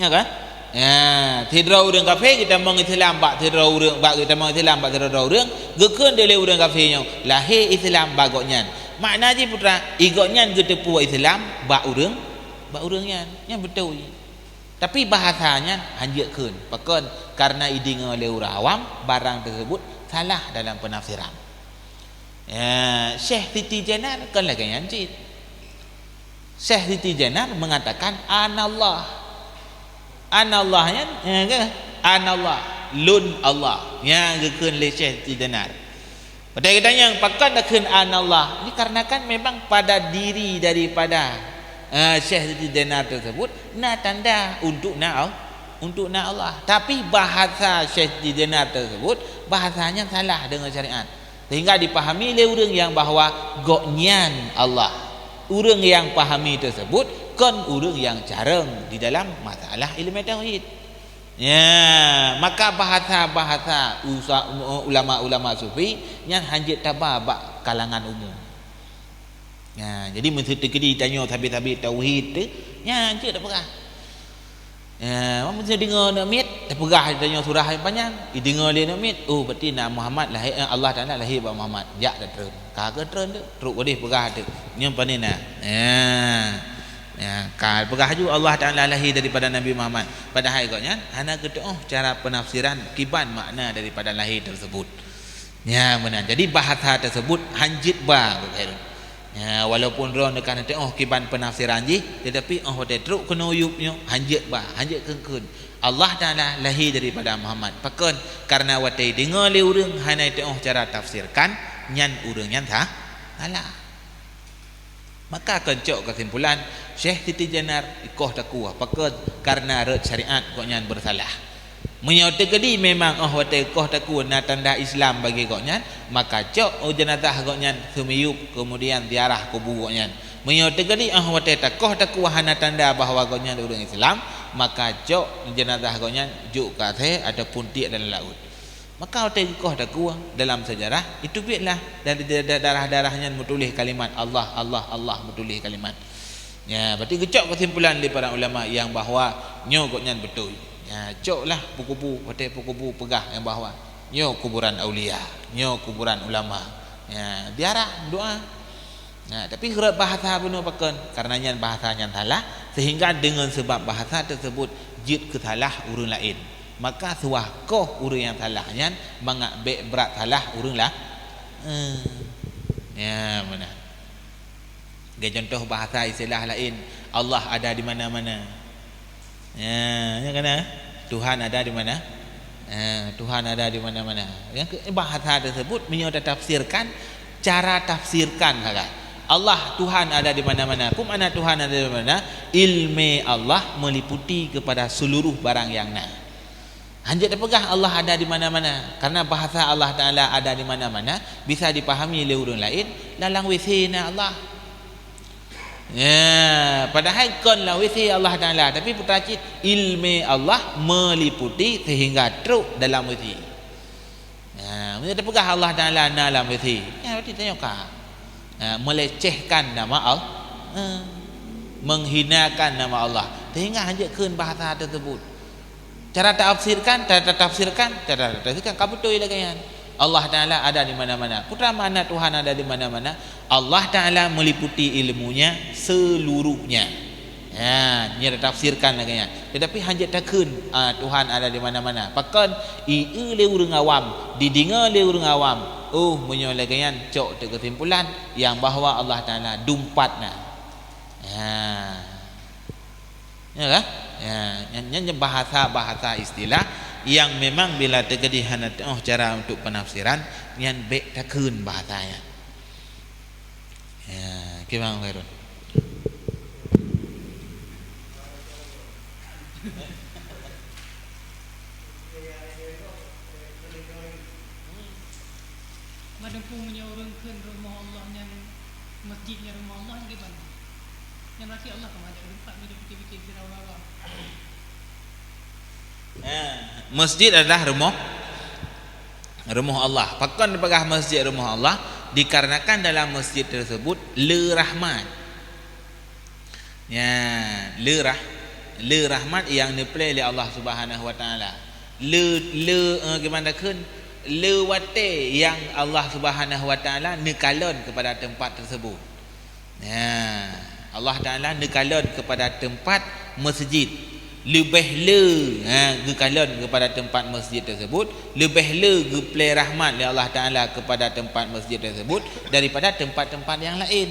Ya kan? Ya, sidroe ureuëng kafé geutamong Islam bak sidroe ureuëng, bak geutamong Islam bak sidroe ureuëng, geukheun lé ureuëng kafé nyoe lahé Islam bak gobnyan. Makna jih putra, i gobnyan geuteupeue Islam bak ureuëng, bak ureuëng nyan. Nyan beutôi. Tapi bahasa nyan hanjeuet kheun. Pakon? Karena ideungoe lé ureuëng awam, barang teuseubut salah dalam peunafsiran. Ya, Syekh Siti Jenar kon lagée nyan cit. Syekh Siti Jenar mengatakan, "Anallah." Anallah nyan, ya ke? Anallah, lôn Allah. Nyan geukheun lé Syekh Siti Jenar. Padahai geutanyong, pakon takheun anallah? Dikarenakan memang pada diri daripada, eh, Syekh Siti Jenar teuseubut na tanda untuk na Al-, untuk na Allah. Tapi bahasa Syekh Siti Jenar teuseubut, bahasa nyan salah deungon syariat. Sehingga dipahami lé ureuëng nyang bahwa gobnyan Allah. Ureuëng nyang pahami teuseubut kon ureuëng nyang carông di dalam masalah iéleumé tauhid. Ya, maka bahasa-bahasa usa-, ulama-ulama sufi nyan hanjeuet taba bak kalangan umum. Ya, jadi meuseuti keudi tanyoe sabe-sabe tauhid tu, nyan hanjeuet tapeugah. Ya, meuseuti deungoe aneuk miet, tapeugah tanyoe surah nyang panyang, ideungoe lé aneuk miet, oh, berarti na Muhammad lahé, eh, Allah Taala lahé bak Muhammad. Jak dak treun. Ka geutreun tu, trok udeh peugah tu. Nyoe pane na. Ya. Ya, ka peugah laju Allah Taala lahé daripada Nabi Muhammad. Padahai gobnyan hana geuteuoh cara peunafsiran kiban makna daripada lahé teuseubut. Ya, meunan. Jadi bahasa teuseubut hanjeuet ba, Abu Khairul. Ya, walaupun droe neuka neuteuoh kiban peunafsiran jih, tetapi óh watée trok keunoe yup nyoe hanjeuet ba, hanjeuet kheun-kheun. Allah Taala lahé daripada Muhammad. Pakon? Karena watée deungoe lé ureuëng hana teuoh cara tafsirkan, nyan ureuëng nyan sa-, salah. Maka kon cok keusimpulan, Syekh Siti Jenar ikoh takue, pakon? Kareuna rot syariat gobnyan beusalah. Meunyoe teukeudi memang óh watée koh takue na tanda Islam bagi gobnyan, maka cok u jeunazah gobnyan seumiyueb, keumudian ziarah kubu gobnyan. Meunyoe teukeudi óh watée takoh takue hana tanda bahwa gobnyan ureuëng Islam, maka cok jeunazah gobnyan jok keu asée ataupun tiek dalam laôt. Maka watée geukoh takue dalam seujarah, itu biet lah dari da-, da-, darah-darah nyan meutuléh kalimat Allah, Allah, Allah, meutuléh kalimat. Ya, berarti geucok keusimpulan lé para ulama nyang bahwa nyoe gobnyan beutôi. Ya, coklah buku-buku, watée buku-buku peugah nyang bahwa nyoe kuburan aulia, nyoe kuburan ulama. Ya, ziarah, doa. Nah, tapi rot bahasa bunoe pakon? Karena nyan bahasa nyan salah, sehingga dengan sebab bahasa tersebut jeuet keu salah ureuëng laén. Maka suah koh ureuëng nyang salah nyan mangat bék brat salah ureuëng lah. Eh. Ya, mana? Geucontoh bahasa istilah laén, Allah ada di mana-mana. Ya, ya kan, eh? Tuhan ada di mana? Eh, Tuhan ada di mana-mana. Yang ke, bahasa tersebut meunyoe tatafsirkan, cara tafsirkan salah. Allah, Tuhan ada di mana-mana. Peue makna Tuhan ada di mana? Ilmu Allah meliputi kepada seluruh barang yang na. Hanjeuet tapeugah Allah ada di mana-mana. Karena bahasa Allah Taala ada di mana-mana bisa dipahami lé ureuëng laén, lam W C na Allah. Ya, padahai kon lam W C Allah Taala, tapi putra cit ilmu Allah meliputi sehingga trok dalam W C. Ya, meunyoe tapeugah Allah Taala na lam W C, ya, berarti tanyoe ka, ya, melecehkan nama Allah, ya, menghinakan nama Allah, sehingga hanjeuet kheun bahasa tersebut. Cara tafsirkan, cara tafsirkan, cara tafsirkan ka beutôi lagée nyan. Allah Taala ada di mana-mana. Peue makna Tuhan ada di mana-mana? Allah Taala meliputi ilmunya seluruhnya. Ya, nyan tafsirkan lagée nyan. Tetapi hanjeuet takheun, ah, Tuhan ada di mana-mana. Pakon? Ieu lé ureuëng awam, dideungoe lé ureuëng awam. Oh, meunyoe lagée nyan cok teuk keusimpulan nyang bahwa Allah Taala dumpat na. Ya. Ya kan? Ya, nyan, nyan bahasa-bahasa istilah yang memang bila teukeudi hana teuoh cara untuk penafsiran, nyan bék takheun bahasa nyan. Ya, kiban Khairun. Meunyoe ureuëng kheun rumoh Allah nyan, masjid nyan rumoh Allah, nyan kiban? Nyan berarti Allah ka meuhadap teumpat meunyoe pikir-pikir sidroe awam. Eh, masjid adalah rumoh, rumoh Allah. Pakon dipeugah masjid rumoh Allah? Dikarenakan dalam masjid tersebut le rahmat. Nyan, le rah-, le rahmat nyang neuplé lé Allah Subhanahu wa Taala. Le, le, eh, gimana kheun? Le watée nyang Allah Subhanahu wa Taala neukalon kepada tempat tersebut. Ya, Allah Taala neukalon kepada tempat masjid. Leubeh le, ha, geukalon kepada tempat masjid tersebut, leubeh le geuplé rahmat lé Allah Taala kepada tempat masjid tersebut daripada tempat-tempat yang lain.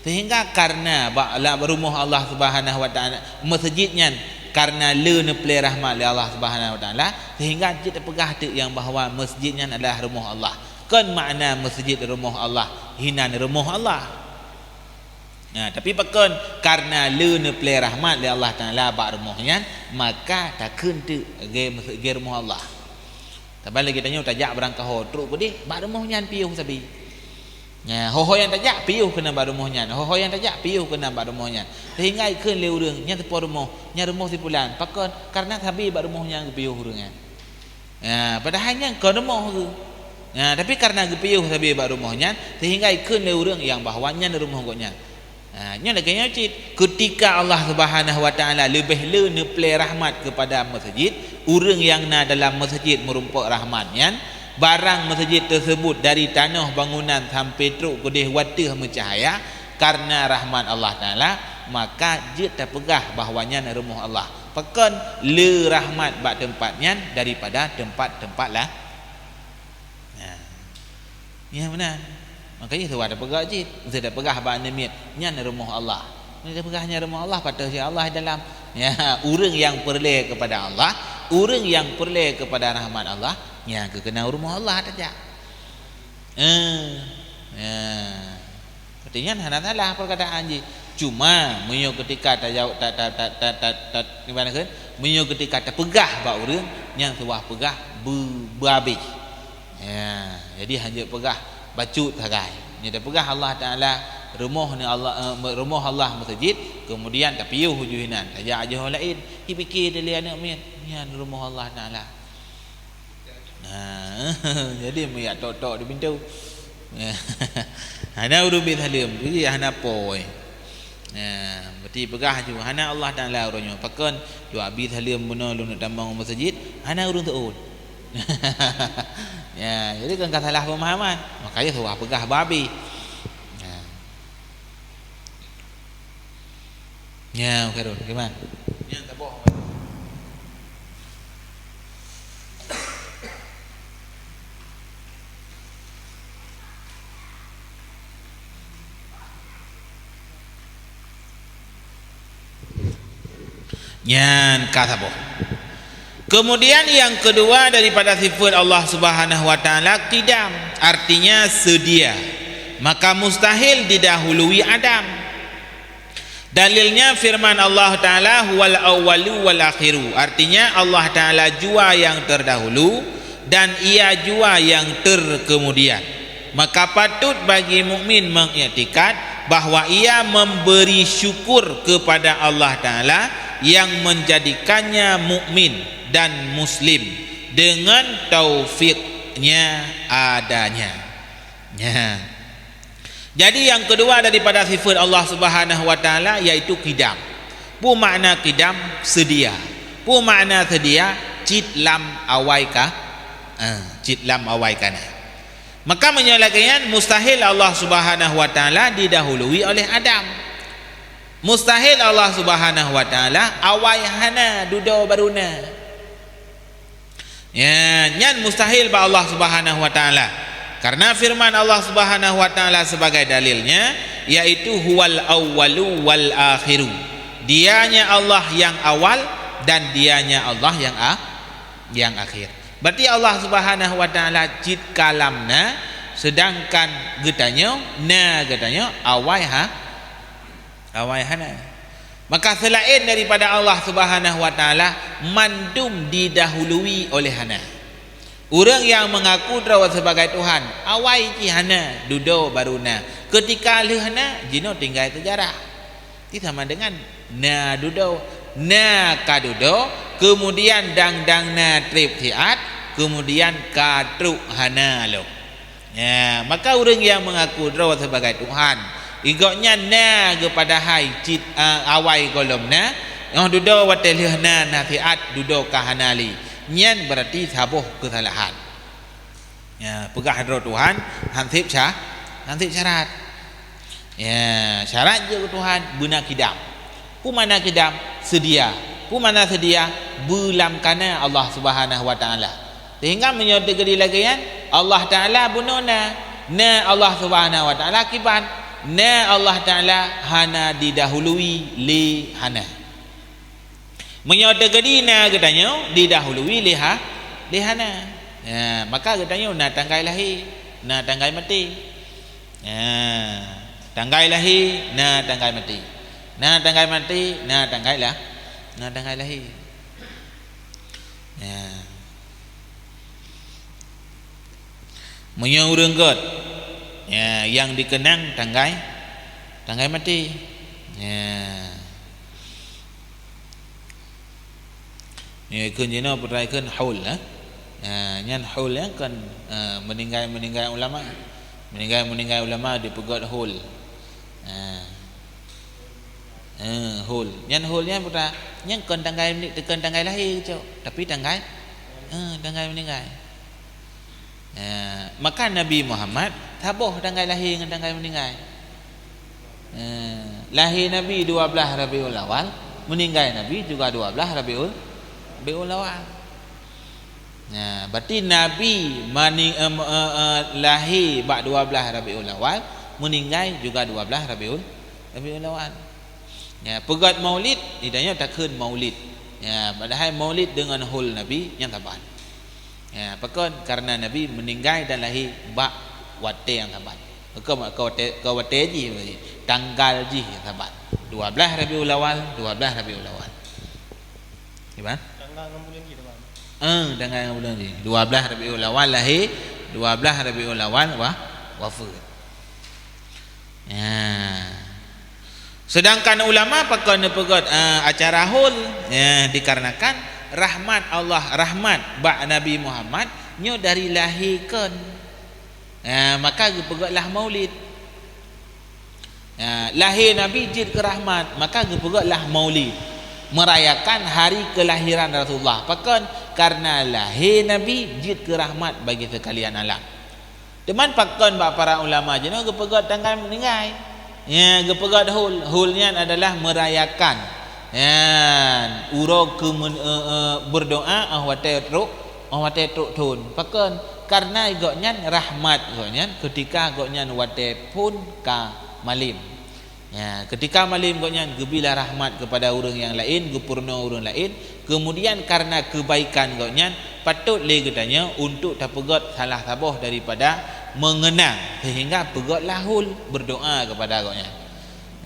Sehingga karena bak la-, rumoh Allah Subhanahu wa Taala, masjid nyan karena le neuplé rahmat lé Allah Subhanahu wa Taala, sehingga jeuet tapeugah teuk nyang bahwa masjid nyan adalah rumoh Allah. Kon makna masjid rumoh Allah, hinan rumoh Allah. Nah, tapi pakon? Karena le neuplé rahmat lé Allah Taala bak rumoh nyan, maka takheun teuk lagée, lagée rumoh Allah. Saban lagée tanyoe tajak barangkaho trok keudeh, bak rumoh nyan piôh sabe. Nya, ho-ho nyang tajak piôh keunan bak rumoh nyan, ho-ho nyang tajak piôh keunan bak rumoh nyan. Sehingga ikheun lé ureuëng, "Nyan teupo rumoh, nyan rumoh si pulan." Pakon? Karena sabe bak rumoh nyan geupiôh ureuëng nyan. Ya, padahai nyan kon rumoh geuh. Ya, tapi karena geupiôh sabe bak rumoh nyan, sehingga ikheun lé ureuëng nyang bahwa nyan rumoh gobnyan. Ha, nyoe lagée nyoe cit, keutika Allah Subhanahu wa Taala leubeh le neuplé rahmat keupada masjid, ureuëng nyang na dalam masjid meurumpok rahmat nyan, barang masjid tersebut dari tanoh bangunan sampai trok keudeh wateueh meucahaya, karena rahmat Allah Taala, maka jeuet tapeugah bahwa nyan rumoh Allah. Pakon? Le rahmat bak teumpat nyan daripada teumpat-teumpat la-, Nah, ya meunan. Makanya tu ada peugah cit. Mesti ada peugah bak aneuk miet, "Nyan rumoh Allah." Mesti ada peugah, "Nyan rumoh Allah," patah si Allah dalam. Ya, ureuëng nyang peureulée kepada Allah, ureuëng nyang peureulée kepada rahmat Allah, nyan keuh keunan rumoh Allah tajak. Eh, ya. Nyan hana salah perkataan jih. Cuma meunyoe keutika tajaweueb, ta, ta, ta, ta, ta, ta, gimana kan? Meunyoe keutika tapeugah bak ureuëng, nyan seubah peugah be-, beuabéh. Ya, jadi hanjeuet peugah bacut sagai. Nyoe tapeugah Allah Taala rumoh ni Allah, eh, rumoh Allah meuseujid, kemudian tapiôh uju hinan, tajak ajoh laén, dipike teuh lé aneuëk miet, nyan rumoh Allah Taala. Nah, jadi meuyak tok-tok di pintu. Hana ureuëng bi saleuem, jadi hana poi. Nah, berarti peugah ju hana Allah Taala uroe nyoe. Pakon dua bi saleuem bunoe lôn tamong meuseujid, hana ureuëng teuôt. Ya, jadi kan ka salah pemahaman. Makanya suah peugah babi. Nah. Nyan, Khairul, gimana? Nyan taboh. Nyan ka saboh. Kemudian yang kedua daripada sifat Allah Subhanahu wa Taala, qidam, artinya sedia. Maka mustahil didahului adam. Dalilnya firman Allah Taala, "Huwal awwalu wal akhiru." Artinya Allah Taala jua yang terdahulu dan Ia jua yang terkemudian. Maka patut bagi mukmin mengiktikad bahwa ia memberi syukur kepada Allah Taala yang menjadikannya mukmin dan muslim dengan taufiknya adanya. Ya. Jadi yang kedua daripada sifat Allah Subhanahu wa Taala yaitu qidam. Peue makna qidam? Sedia. Peue makna sedia? Cit lam awai ka, eh, cit lam awai ka na. Maka meunyoe lagée nyan, mustahil Allah Subhanahu wa Taala didahului oleh adam. Mustahil Allah Subhanahu wa Taala awai hana, dudoe baru na. Ya, nyan mustahil bak Allah Subhanahu wa Taala. Karena firman Allah Subhanahu wa Taala sebagai dalilnya, yaitu, "Huwal awwalu wal akhiru." Dianya Allah yang awal dan Dianya Allah yang a-, yang akhir. Berarti Allah Subhanahu wa Taala cit ka lam na, sedangkan geutanyoe, na geutanyoe awai ha, awai hana. Maka selain daripada Allah Subhanahu wa Taala, mandum didahului oleh hana. Ureuëng nyang mengaku droe sebagai Tuhan, awai jih hana, dudoe baru na. Keutika lheueh na, jinoe tinggai seujarah. Ti sama dengan na dudoe, na ka dudoe, kemudian dang-dang na treb siat, kemudian ka trok hana lom. Ya, maka ureuëng nyang mengaku droe sebagai Tuhan, gobnyan na geupadahai cit, a, awai gohlom na, nyoe dudoe watée lheueh na nasihat dudoe ka hana lé, nyan berarti saboh keusalahan. Ya, peugah droe Tuhan, han seb sya-, han seb syarat. Ya, syarat jeuet keu Tuhan beuna kidam. Peue makna kidam? Seudia. Peue makna seudia? Beulam kana Allah Subhanahu wa Taala. Sehingga meunyoe teukeudi lagée nyan, Allah Taala bunoe na, na Allah Subhanahu wa Taala kiban, na Allah Taala hana didahului lé hana. Meunyoe teukeudi na geutanyoe didahului lé ha, lé hana. Ya, maka geutanyoe na tanggai lahé, na tanggai maté. Ya, tanggai lahé, na tanggai maté. Na tanggai maté, na tanggai lah, na tanggai lahé. Ya. Meunyoe ureuëng gét, ya, nyang dikeunang tanggai, tanggai maté. Ya. Nyoe ikheun jinoe putra ikheun haul, eh. Ya, nyan haul nyan kan, eh, meuninggai-meuninggai ulama. Meuninggai-meuninggai ulama dipeugét haul. Ya. Eh, haul. Nyan haul nyan putra, nyan kon tanggai meni-, kon tanggai lahé cok, tapi tanggai, eh, tanggai meuninggai. Eh, maka Nabi Muhammad saboh tanggai lahé ngon tanggai meuninggai. Eh, lahé Nabi dua belas Rabiul Awal, meuninggai Nabi juga dua belas Rabiul, Rabiul Awal. Nah, berarti Nabi mani-, em, eh, eh, lahé bak dua belas Rabiul Awal, meuninggai juga dua belas Rabiul, Rabiul Awal. Ya, peugét Maulid, di tanyoe takheun Maulid. Ya, padahai Maulid deungon haul Nabi nyang saban. Ya, pakon? Karena Nabi meuninggai dan lahé bak watée nyang saban. Keu, keu watèe, keu watèe jih, tanggal jih saban. Dua blaih Rabiul Awal, dua blaih Rabiul Awal. Gimana? Tanggal ngon buleuen jih, teman. Eh, tanggal ngon buleuen jih. Dua blaih Rabiul Awal lahé, dua blaih Rabiul Awal wa-, wafeuet. Ya. Sedangkan ulama pakon neupeugöt, eh, acara haul, ya, dikarenakan rahmat Allah, rahmat bak Nabi Muhammad nyoe dari lahé kon. Ha, maka geupeugötlah maulid. Ha, lahé Nabi jeuet keu rahmat, maka geupeugötlah maulid, merayakan hari kelahiran Rasulullah. Pakon? Karena lahé Nabi jeuet keu rahmat bagi sekalian alam. Teuma pakon bak para ulama jinoe geupeugöt tanggai meuninggai? Ya, geupeugöt haul. Haul nyan adalah merayakan, ya, uroe keumeun-, eh, eh, berdoa, ah, watèe trok, ah, watèe trok thon. Pakon? Karena gobnyan rahmat gobnyan ketika gobnyan watèe phon ka malem. Ya, ketika malem gobnyan geubilah rahmat kepada ureuëng nyang laén, geupeurunoe ureuëng laén, kemudian karena kebaikan gobnyan, patôt lé geutanyoe untuk tapeugöt salah saboh daripada mengenang, sehingga peugötlah haul, berdoa kepada gobnyan.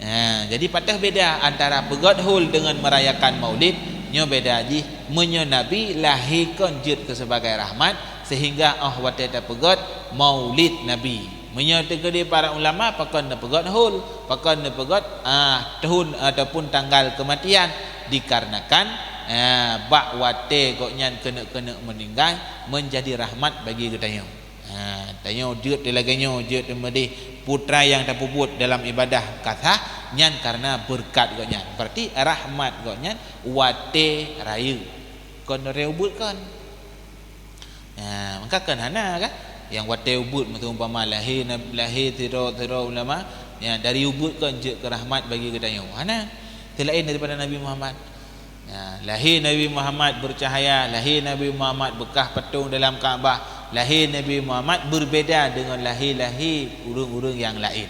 Ha, jadi patöh beda antara peugöt haul dengan merayakan maulid. Nyoe beda jih, meunyoe Nabi lahé kon jeuet keu sebagai rahmat, sehingga 'oh watèe tapeugöt maulid Nabi. Meunyoe teukeudi para ulama pakon neupeugöt haul, pakon neupeugöt, ah, thon ataupun tanggal kematian, dikarenakan, ah, bak watèe gobnyan keuneuk-keuneuk meuninggai menjadi rahmat bagi geutanyoe. Ha, tanyoe jeuet lagèe nyoe, jeuet meudeh putra nyang tapeubuet dalam ibadah ka sah, nyan karena beureukat gobnyan. Berarti rahmat gobnyan watèe rayeuk. Kon watèe ubeut kon. Ha, maka kon hana kan? Nyang watèe ubeut, miseu umpama lahé, lahé sidroe-sidroe ulama, ya, dari ubeut kon jeuet keu rahmat bagi geutanyoe. Hana. Teulaén daripada Nabi Muhammad. Ya, lahé Nabi Muhammad bercahaya, lahé Nabi Muhammad beukah patong dalam Ka'bah, lahé Nabi Muhammad berbeda dengan lahé-lahé ureuëng-ureuëng nyang laén.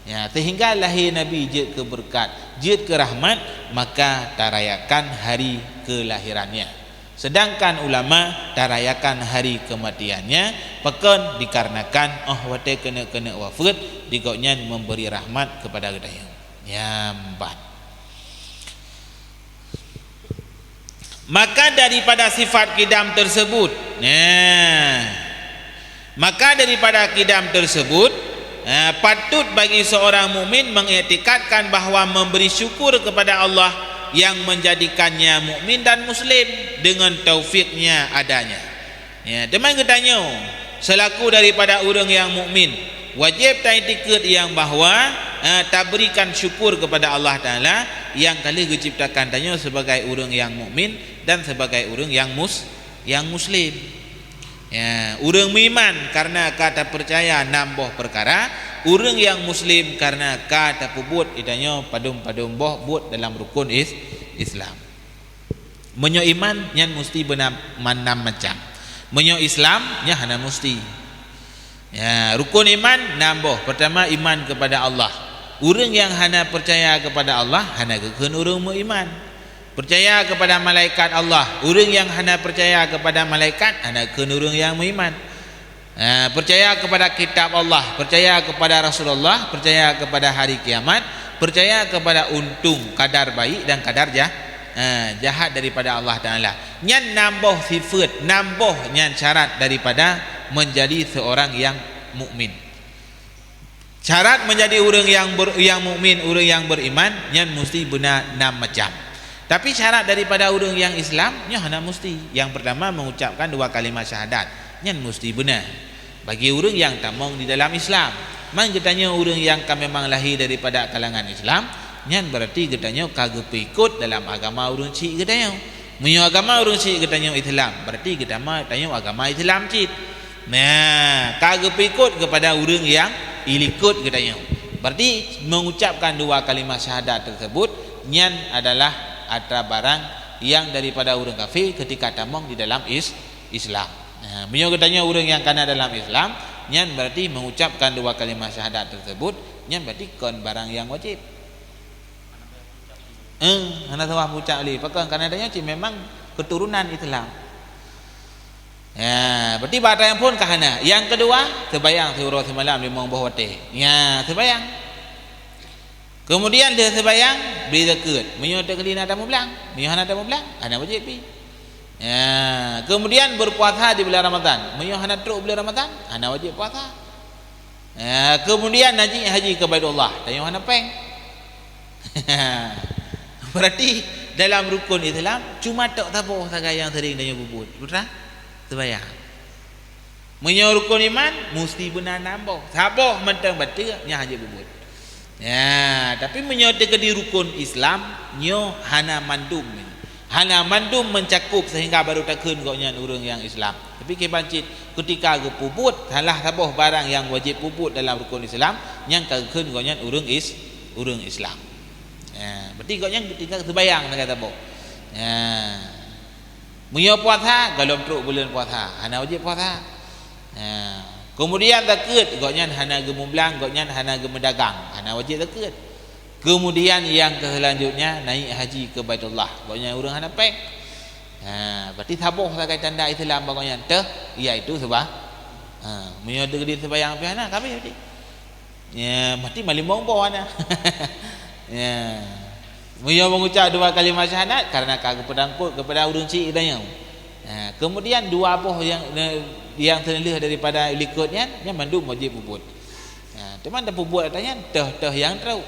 Ya, sehingga lahé Nabi jeuet keu beureukat, jeuet keu rahmat, maka tarayakan hari kelahirannya. Sedangkan ulama tarayakan hari kematiannya, pakon? Dikarenakan 'oh watèe keuneuk-keuneuk wafeuet, di gobnyan memberi rahmat kepada geutanyoe. Nyan ban. Maka daripada sifat kidam tersebut, nah, maka daripada kidam tersebut, nah, patut bagi seorang mukmin mengiktikadkan bahwa memberi syukur kepada Allah yang menjadikannya mukmin dan muslim dengan taufiknya adanya. Ya, teuma geutanyoe, selaku daripada ureuëng nyang mukmin, wajéb taiktikeuet nyang bahwa, eh, taberikan syukur kepada Allah Taala nyang ka lheueh geuciptakan tanyoe sebagai ureuëng nyang mukmin dan sebagai ureuëng nyang mus-, nyang muslim. Ya, ureuëng meuiman karena ka tapeucaya nam boh peukara, ureuëng nyang muslim karena ka tapeubuet geutanyoe padum-padum boh buet dalam rukun is-, Islam. Meunyoe iman, nyan musti beuna ma-, nam macam. Meunyoe Islam, nyan hana musti. Ya, rukun iman nam boh. Pertama, iman kepada Allah. Ureuëng nyang hana percaya kepada Allah, hana geukheun ureuëng meuiman. Percaya kepada malaikat Allah. Ureuëng nyang hana percaya kepada malaikat, hana geukheun ureuëng nyang meuiman. Ha, percaya kepada kitab Allah, percaya kepada Rasulullah, percaya kepada hari kiamat, percaya kepada untung, kadar baik dan kadar jah-, ha, jahat daripada Allah Taala. Nyan nam boh sifeut, nam boh nyan syarat daripada menjadi seorang yang mukmin. Syarat menjadi ureuëng nyang ber-, nyang mukmin, ureuëng nyang beriman, nyan musti beuna nam macam. Tapi syarat daripada ureuëng nyang Islam, nyoe hana musti. Nyang pertama, mengucapkan dua kalimat syahadat. Nyan musti beuna bagi ureuëng nyang tamong di dalam Islam. Man geutanyoe ureuëng nyang ka memang lahé daripada kalangan Islam, nyan berarti geutanyoe ka geupeuikot dalam agama ureuëng chik geutanyoe. Meunyoe agama ureuëng chik geutanyoe Islam, berarti geutama-, tanyoe agama Islam cit. Nah, ka geupeuikot kepada ureuëng nyang ilikot geutanyoe. Berarti mengucapkan dua kalimat syahadat tersebut, nyan adalah atra barang yang daripada ureuëng kafé ketika tamong di dalam is-, Islam. Nah, meunyoe geutanyoe ureuëng nyang kana dalam Islam, nyan berarti mengucapkan dua kalimat syahadat tersebut, nyan berarti kon barang yang wajib. Eh, hana salah ucap lé. Pakon? Karena tanyoe cit memang keturunan Islam. Ya, berarti bak atra nyang phon ka hana. Nyang keudua, seubayang siuroe simalam limong boh watée. Ya, seubayang. Keumudian lheueh seubayang, bri zakeuet. Meunyoe teukeudi na tameublang, meunyoe hana tameublang, hana wajéb bri. Ya, keumudian beupuasa di bulan Ramadhan. Meunyoe hana trok bulan Ramadhan, hana wajéb puasa. Ya, keumudian na jih haji keu Baitullah, tanyoe hana péng. Berarti dalam rukon Islam cuma tok saboh sagai nyang sering tanyoe peubuet. Putra, seubayang. Meunyoe rukon iman musti beuna nam boh. Saboh mantong bateue nyang hana jipeubuet. Ya, tapi meunyoe teukeudi rukon Islam, nyoe hana mandum. Hana mandum meucakup seuhingga baru takheun gobnyan ureuëng nyang Islam. Tapi kiban cit, keutika geupeubuet salah saboh barang nyang wajéb peubuet dalam rukon Islam, nyang ka geukheun gobnyan ureuëng is-, ureuëng Islam. Ya, berarti gobnyan keutika seubayang sagai saboh. Ya. Meunyoe puasa, golom trok buleuen puasa, hana wajéb puasa. Ha. Keumudian zakeuet, gobnyan hana geumumblang, gobnyan hana geumeudagang, hana wajéb zakeuet. Keumudian nyang keu seulanjutnya, naiek haji keu Baitullah, gobnyan ureuëng hana péng. Ha, berarti saboh sagai tanda Islam bak gobnyan teuh, iaitu seubah. Ha, meunyoe teukeudi seubayang pih hana, ka habéh berarti. Ya, mati malimong boh hana. Ya. Meunyoe mengucap dua kalimat syahadat karena ka geupeudangkot kepada ureuëng syik geutanyoe. Ya, kemudian dua boh yang, yang terlebih daripada likot nyan, nyan mandum wajib peubuet. Ya, teuma dah peubuet ata nyan, toh-toh yang trok.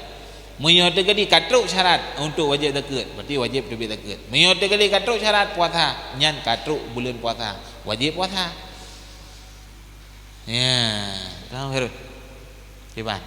Meunyoe teukeudi ka trok syarat untuk wajib zakeuet, berarti wajib teubiet zakeuet. Meunyoe teukeudi ka trok syarat puasa, nyan ka trok buleuen puasa, wajib puasa. Ya, tamam, Herun. Kiban.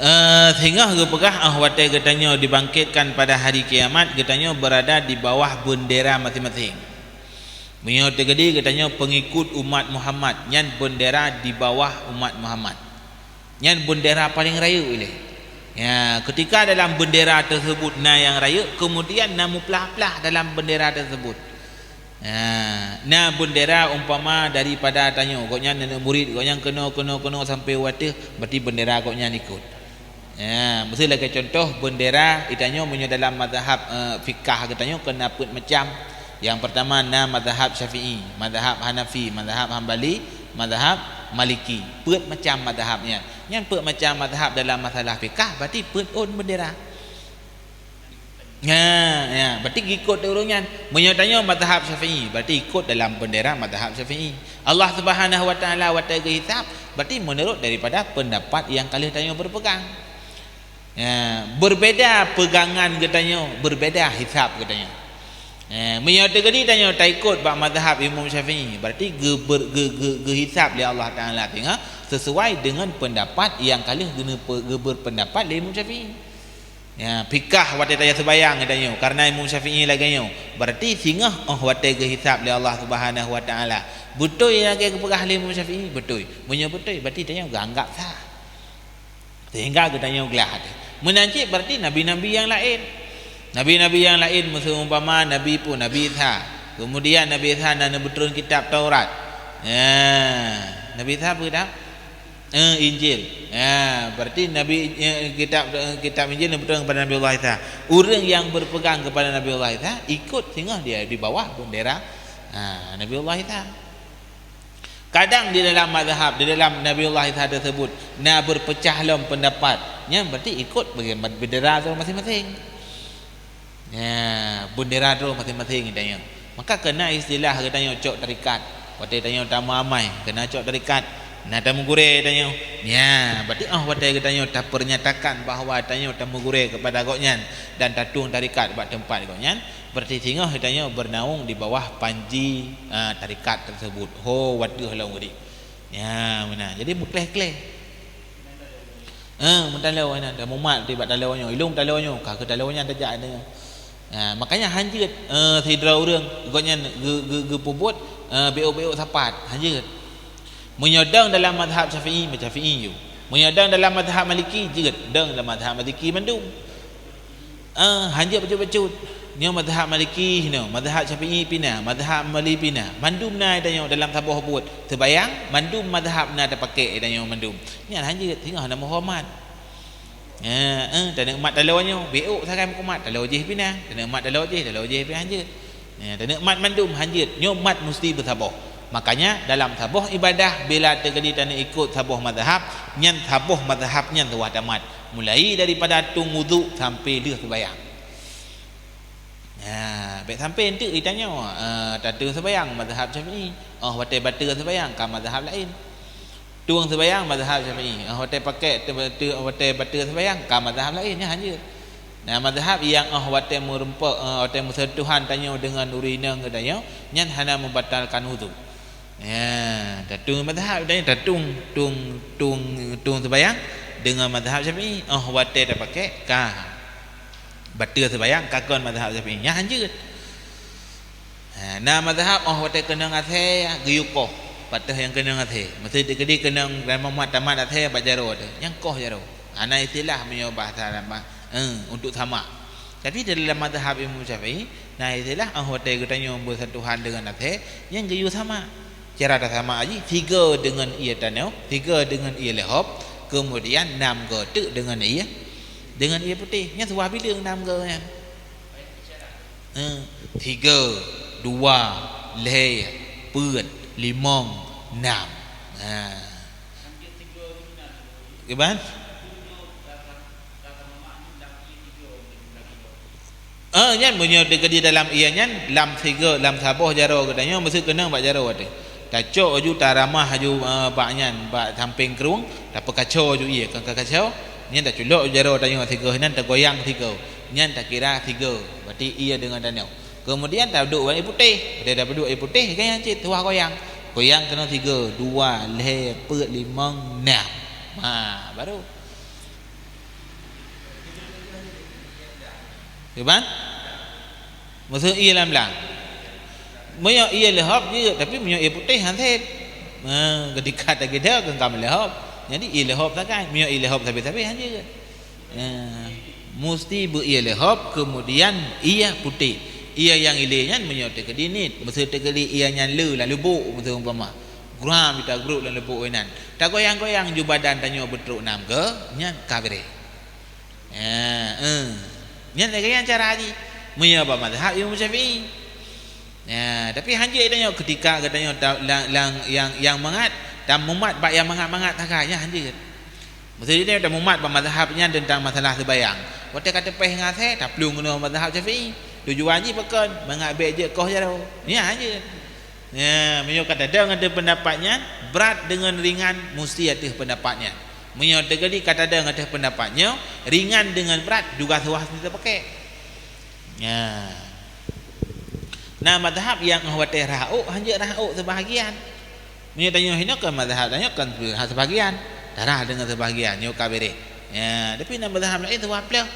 Eh, singoh geupeugah, "Oh, watée geutanyoe dibangkitkan pada hari kiamat, geutanyoe beurada di bawah beundera maséng-maséng." Meunyoe teukeudi geutanyoe peungikut umat Muhammad, nyan beundera di bawah umat Muhammad. Nyan beundera paleng rayeuk ilée. Ya, keutika dalam beundera teuseubut na nyang rayeuk, keumudian na meuplah-plah dalam beundera teuseubut. Ya, na beundera umpama daripada tanyoe, gobnyan nenek murit, gobnyan keunoe, keunoe, keunoe sampai watée, berarti beundera gobnyan ikot. Ya, miseu lagée contoh beundera geutanyoe meunyoe dalam mazhab, eh, fikah geutanyoe keu na peuet macam. Nyang peurtama na mazhab Syafi'i, mazhab Hanafi, mazhab Hambali, mazhab Maliki. Peuet macam mazhab nyan. Nyan peuet macam mazhab dalam masalah fikah, berarti peuet ôn beundera. Ya, ya, berarti ikot ureuëng nyan. Meunyoe tanyoe mazhab Syafi'i, berarti ikot dalam beundera mazhab Syafi'i. Allah Subhanahu wa Taala watée geuhisab, berarti meunurot daripada peundapat nyang ka lheueh tanyoe beupeugang. Ya, beubeda peugangan geutanyoe, beubeda hisab geutanyoe. Ya, meunyoe teukeudi tanyoe taikot bak mazhab Imam Syafi'i, berarti geuber-, geu-, geu-, geuhisab lé Allah Taala singoh sesuai dengan peundapat nyang ka lheueh geuneupe-, geubeupeundapat lé Imam Syafi'i. Ya, fikah watée taya seubayang geutanyoe, karena Imam Syafi'i lagée nyoe, berarti singoh óh watée geuhisab lé Allah Subhanahu wa Taala. Beutôi lagée geupeugah lé Imam Syafi'i? Beutôi. Meunyoe beutôi, berarti tanyoe geuanggab sah. Sehingga geutanyoe glah até. Meunan cit berarti nabi-nabi nyang laén. Nabi-nabi nyang laén, miseu umpama nabi peue, Nabi Isa. Kemudian Nabi Isa na neubeutrön kitab Taurat. Ya, Nabi Isa peue kitab? Eh, Injil. Ya, berarti nabi, eh, kitab, eh, kitab Injil neubeutrön kepada Nabi Allah Isa. Ureuëng nyang berpegang kepada Nabi Allah Isa ikot singoh dia di bawah bendera, ha, Nabi Allah Isa. Kadang di dalam mazhab, di dalam Nabiullah Isa tersebut na berpecah lom pendapat. Nyan berarti ikut bagi bendera tu masing-masing. Ya, bendera tu masing-masing geutanyoe. Maka kena istilah geutanyoe cok tarikat. Watée tanyoe tamamai, kena cok tarikat. Nah, tameugurée tanyoe. Nya, berarti 'oh watée geutanyoe tapeunyatakan bahwa tanyoe tameugurée kepada gobnyan dan tatueng tarekat bak teumpat gobnyan, berarti singoh tanyoe bernaung di bawah panji, ah, tarekat tersebut. Ho, watée lom geude. Nya, meunan. Jadi meukleh-kleh. Eh, meutaloe nyan, dan mumat di bak taloe nyoe, ilong taloe nyoe, ka keu taloe nyan tajak nyoe. Ha, makanya hanjeuet, eh, sidroe ureuëng gobnyan geu-, geu-, geupeubuet, eh, beok-beok sapat, hanjeuet. Meunyoe dong dalam mazhab Syafi'i, Syafi'i ju. Meunyoe dong dalam mazhab Maliki, jeuet, dong dalam mazhab Maliki mandum. Ah, hanjeuet bacut-bacut. Nyoe mazhab Maliki hinoe, mazhab Syafi'i pih na, mazhab Hambali pih na. Mandum na tanyoe dalam saboh buet. Seubayang, mandum mazhab na tapaké tanyoe mandum. Nyan hanjeuet, singoh na meuhoreumat. Eh, eh, taneuk mat taloe nyoe, beok sagai meukumat, taloe jih pih na. Taneuk mat taloe jih, taloe jih pih hanjeuet. Ya, taneuk mat mandum hanjeuet. Nyoe mat musti beusaboh. Makanya dalam saboh ibadah bila teukeudi taneuk ikot saboh mazhab, nyan saboh mazhab nyan tuwah tamat. Mulai daripada tueng wudhu sampai lheueh seubayang. Ya, bék sampai enteuk itanyoe, eh, tatueng seubayang mazhab Syafi'i. Oh, watée bateue seubayang ka mazhab laén. Tueng seubayang mazhab Syafi'i. Ah, watée paké te-, te-, watée bateue seubayang ka mazhab laén, nyan hanjeuet. Nah, mazhab nyang, ah, watée meureumpok, ah, watée meusentuhan tanyoe deungon ureuëng inong geutanyoe, nyan hana membatalkan wudhu. Ya, tatueng mazhab tanyoe tatueng, tueng, tueng, tueng seubayang deungon mazhab Syafi'i. Ah, watée tapaké ka bateue seubayang ka kon mazhab Syafi'i. Nyan hanjeuet. Ha, na mazhab 'oh watée keunong asèe geuyue koh, patéh nyang keunong asèe. Meuseuti keudeh keunong dan mumat tamat asèe bak jaroe teuh, nyang koh jaroe. Hana istilah meunyoe bahasa Arab, eh, untuk samak. Tapi di dalam mazhab Imam Syafi'i, na istilah 'oh watée geutanyoe beusentuhan deungon asèe, nyang geuyue samak. Cara tasamak jih, sigoe deungon ié tanoh, sigoe deungon ié leuhop, keumudian nam goe teuk deungon ié, deungon ié putéh. Nyan suwah bileueng nam goe nyan. Eh, tiga, dua, lhèe, peuet, limong, nam. Ha. Kiban? Eh, nyan meunyoe teukeudi dalam ié nyan, lam tiga, lam saboh jaroe geutanyoe, meuseuti keunong bak jaroe teuh. Tacok laju, taramah laju, eh, bak nyan, bak sampéng krueng, tapeukaco laju ié, ka, ka kaco, nyan taculok laju jaroe tanyoe sigoe, nyan tagoyang sigoe, nyan takira sigoe, berarti ié deungon tanoh. Keumudian taduek bak ié putéh, watée tapeuduek ié putéh, kan nyan cit tuwah goyang. Goyang keunoe sigoe, dua, lhèe, peuet, limong, nam. Ha, baru. Kiban? Meuseuti ié lam blang. Meunyoe ié leuhop jeuet, tapi meunyoe ié putéh han sép. Ha, keudika tageuda keu ka meuleuhop. Jadi ié leuhop sagai. Meunyoe ié leuhop sabe-sabe han jeuet. Ha, musti beu ié leuhop, keumudian ié putéh. Ié nyang ilée nyan meunyoe teukeudi niet, meuseuti teukeudi ié nyan le lam lubok, meuseuti umpama. Gram ita gruek lam lubok inan. Tagoyang-goyang ju badan tanyoe beutrok nam goe, nyan ka beureh. Ya, eh. Nyan lagée nyan cara jih. Meunyoe bak mazhab Imam Syafi'i. Ya, tapi han jeuet tanyoe keudika geutanyoe ta-, lam, lam nyang, nyang mangat, tamumat bak nyang mangat-mangat sagai, nyan han jeuet. Meuseuti tanyoe tamumat bak mazhab nyan teuntang masalah seubayang. Watée ka teupéh ngon asèe, taplueng keunoe mazhab Syafi'i. Tujuan jih pakon? Mangat bék jeuet koh jaroe. Nyan han jeuet. Ya, meunyoe ka tadong ateueh peundapat nyan, brat deungon ringan musti ateueh peundapat nyan. Meunyoe teukeudi ka tadong ateueh peundapat nyoe, ringan deungon brat juga suwah teupakè. Ya. Na mazhab nyang 'oh watée rhah ôk, han jeuet rhah ôk seubahagian. Meunyoe tanyoe hinoe kon mazhab tanyoe kon seubahagian, tarhah deungon seubahagian, nyoe ka beureh. Ya, tapi na mazhab laén suwah pleuh.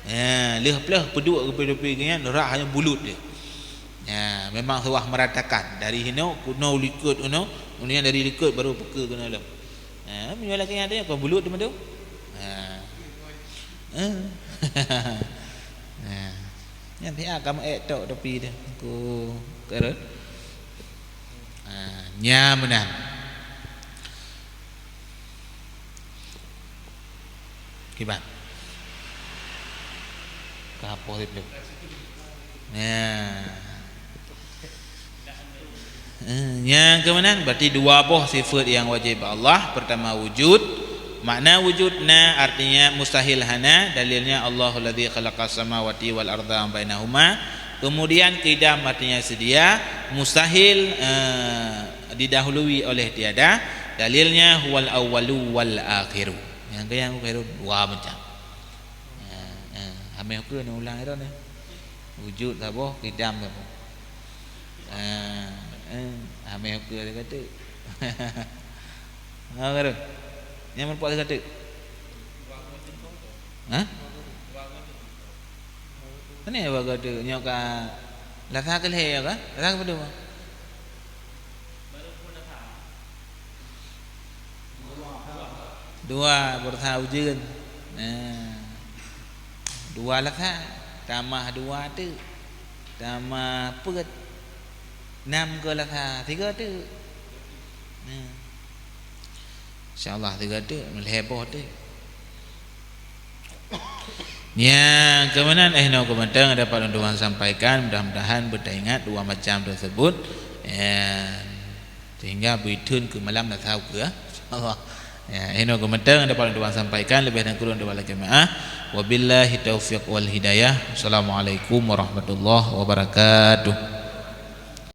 Ya, lheueh pleuh peuduek geupeu-geupeu nyan, rhah nyan bulut jih. Ya, memang suwah meratakan. Dari hinoe, keunoe likot keunoe, kemudian dari likot baru peukeue keunoe lom. Ha, meunyoe lagée nyan teuh, kon bulut teuma tu. Ha. Ha. Ha. Nyan pih ka meuék tok topi teuh. Ku kerot. Ha, nyan meunan. Kiban. Ka hapus itu. Ya. Eh, nyang keumanan berarti dua boh sifat nyang wajib bak Allah. Pertama wujud. Makna wujud na artinya mustahil hana, dalilnya Allahul ladzi khalaqas samawati wal arda wa bainahuma. Kemudian qidam artinya sedia, mustahil, eh, didahului oleh tiada. Dalilnya huwal awwalu wal akhiru. Nyang keu nyang keu dua macam. Ha, ha, hameh ukeue ni ulang ero ni. Wujud saboh, qidam saboh. Ha, eh, hameh ukeue dia kata. Ha, kata. Nyang meureupat dia kata. Ha? Mana ya baga tu? Nyoe ka lasa keu lhèe ya ka? Lasa keu padum? Dua, beurasa ujeuen. Nah. Dua lasa, tamah dua teuk. Tamah peuet. Nam keu lasa, tiga teuk. Nah. Insya Allah tiga teuk, lhèe boh teuk. Nyang keumanan eh nyoe keumeuteng dapat ulôn tuan sampaikan, mudah-mudahan beutaingat dua macam tersebut. Ya, sehingga beuitheun keu malam na tau keu, ya. Insya Allah. Ya, eh nyoe keumeuteng dapat ulôn tuan sampaikan, leubeh dan kurang doa lagi maaf. Wabillahi taufiq wal hidayah. Assalamualaikum warahmatullahi wabarakatuh.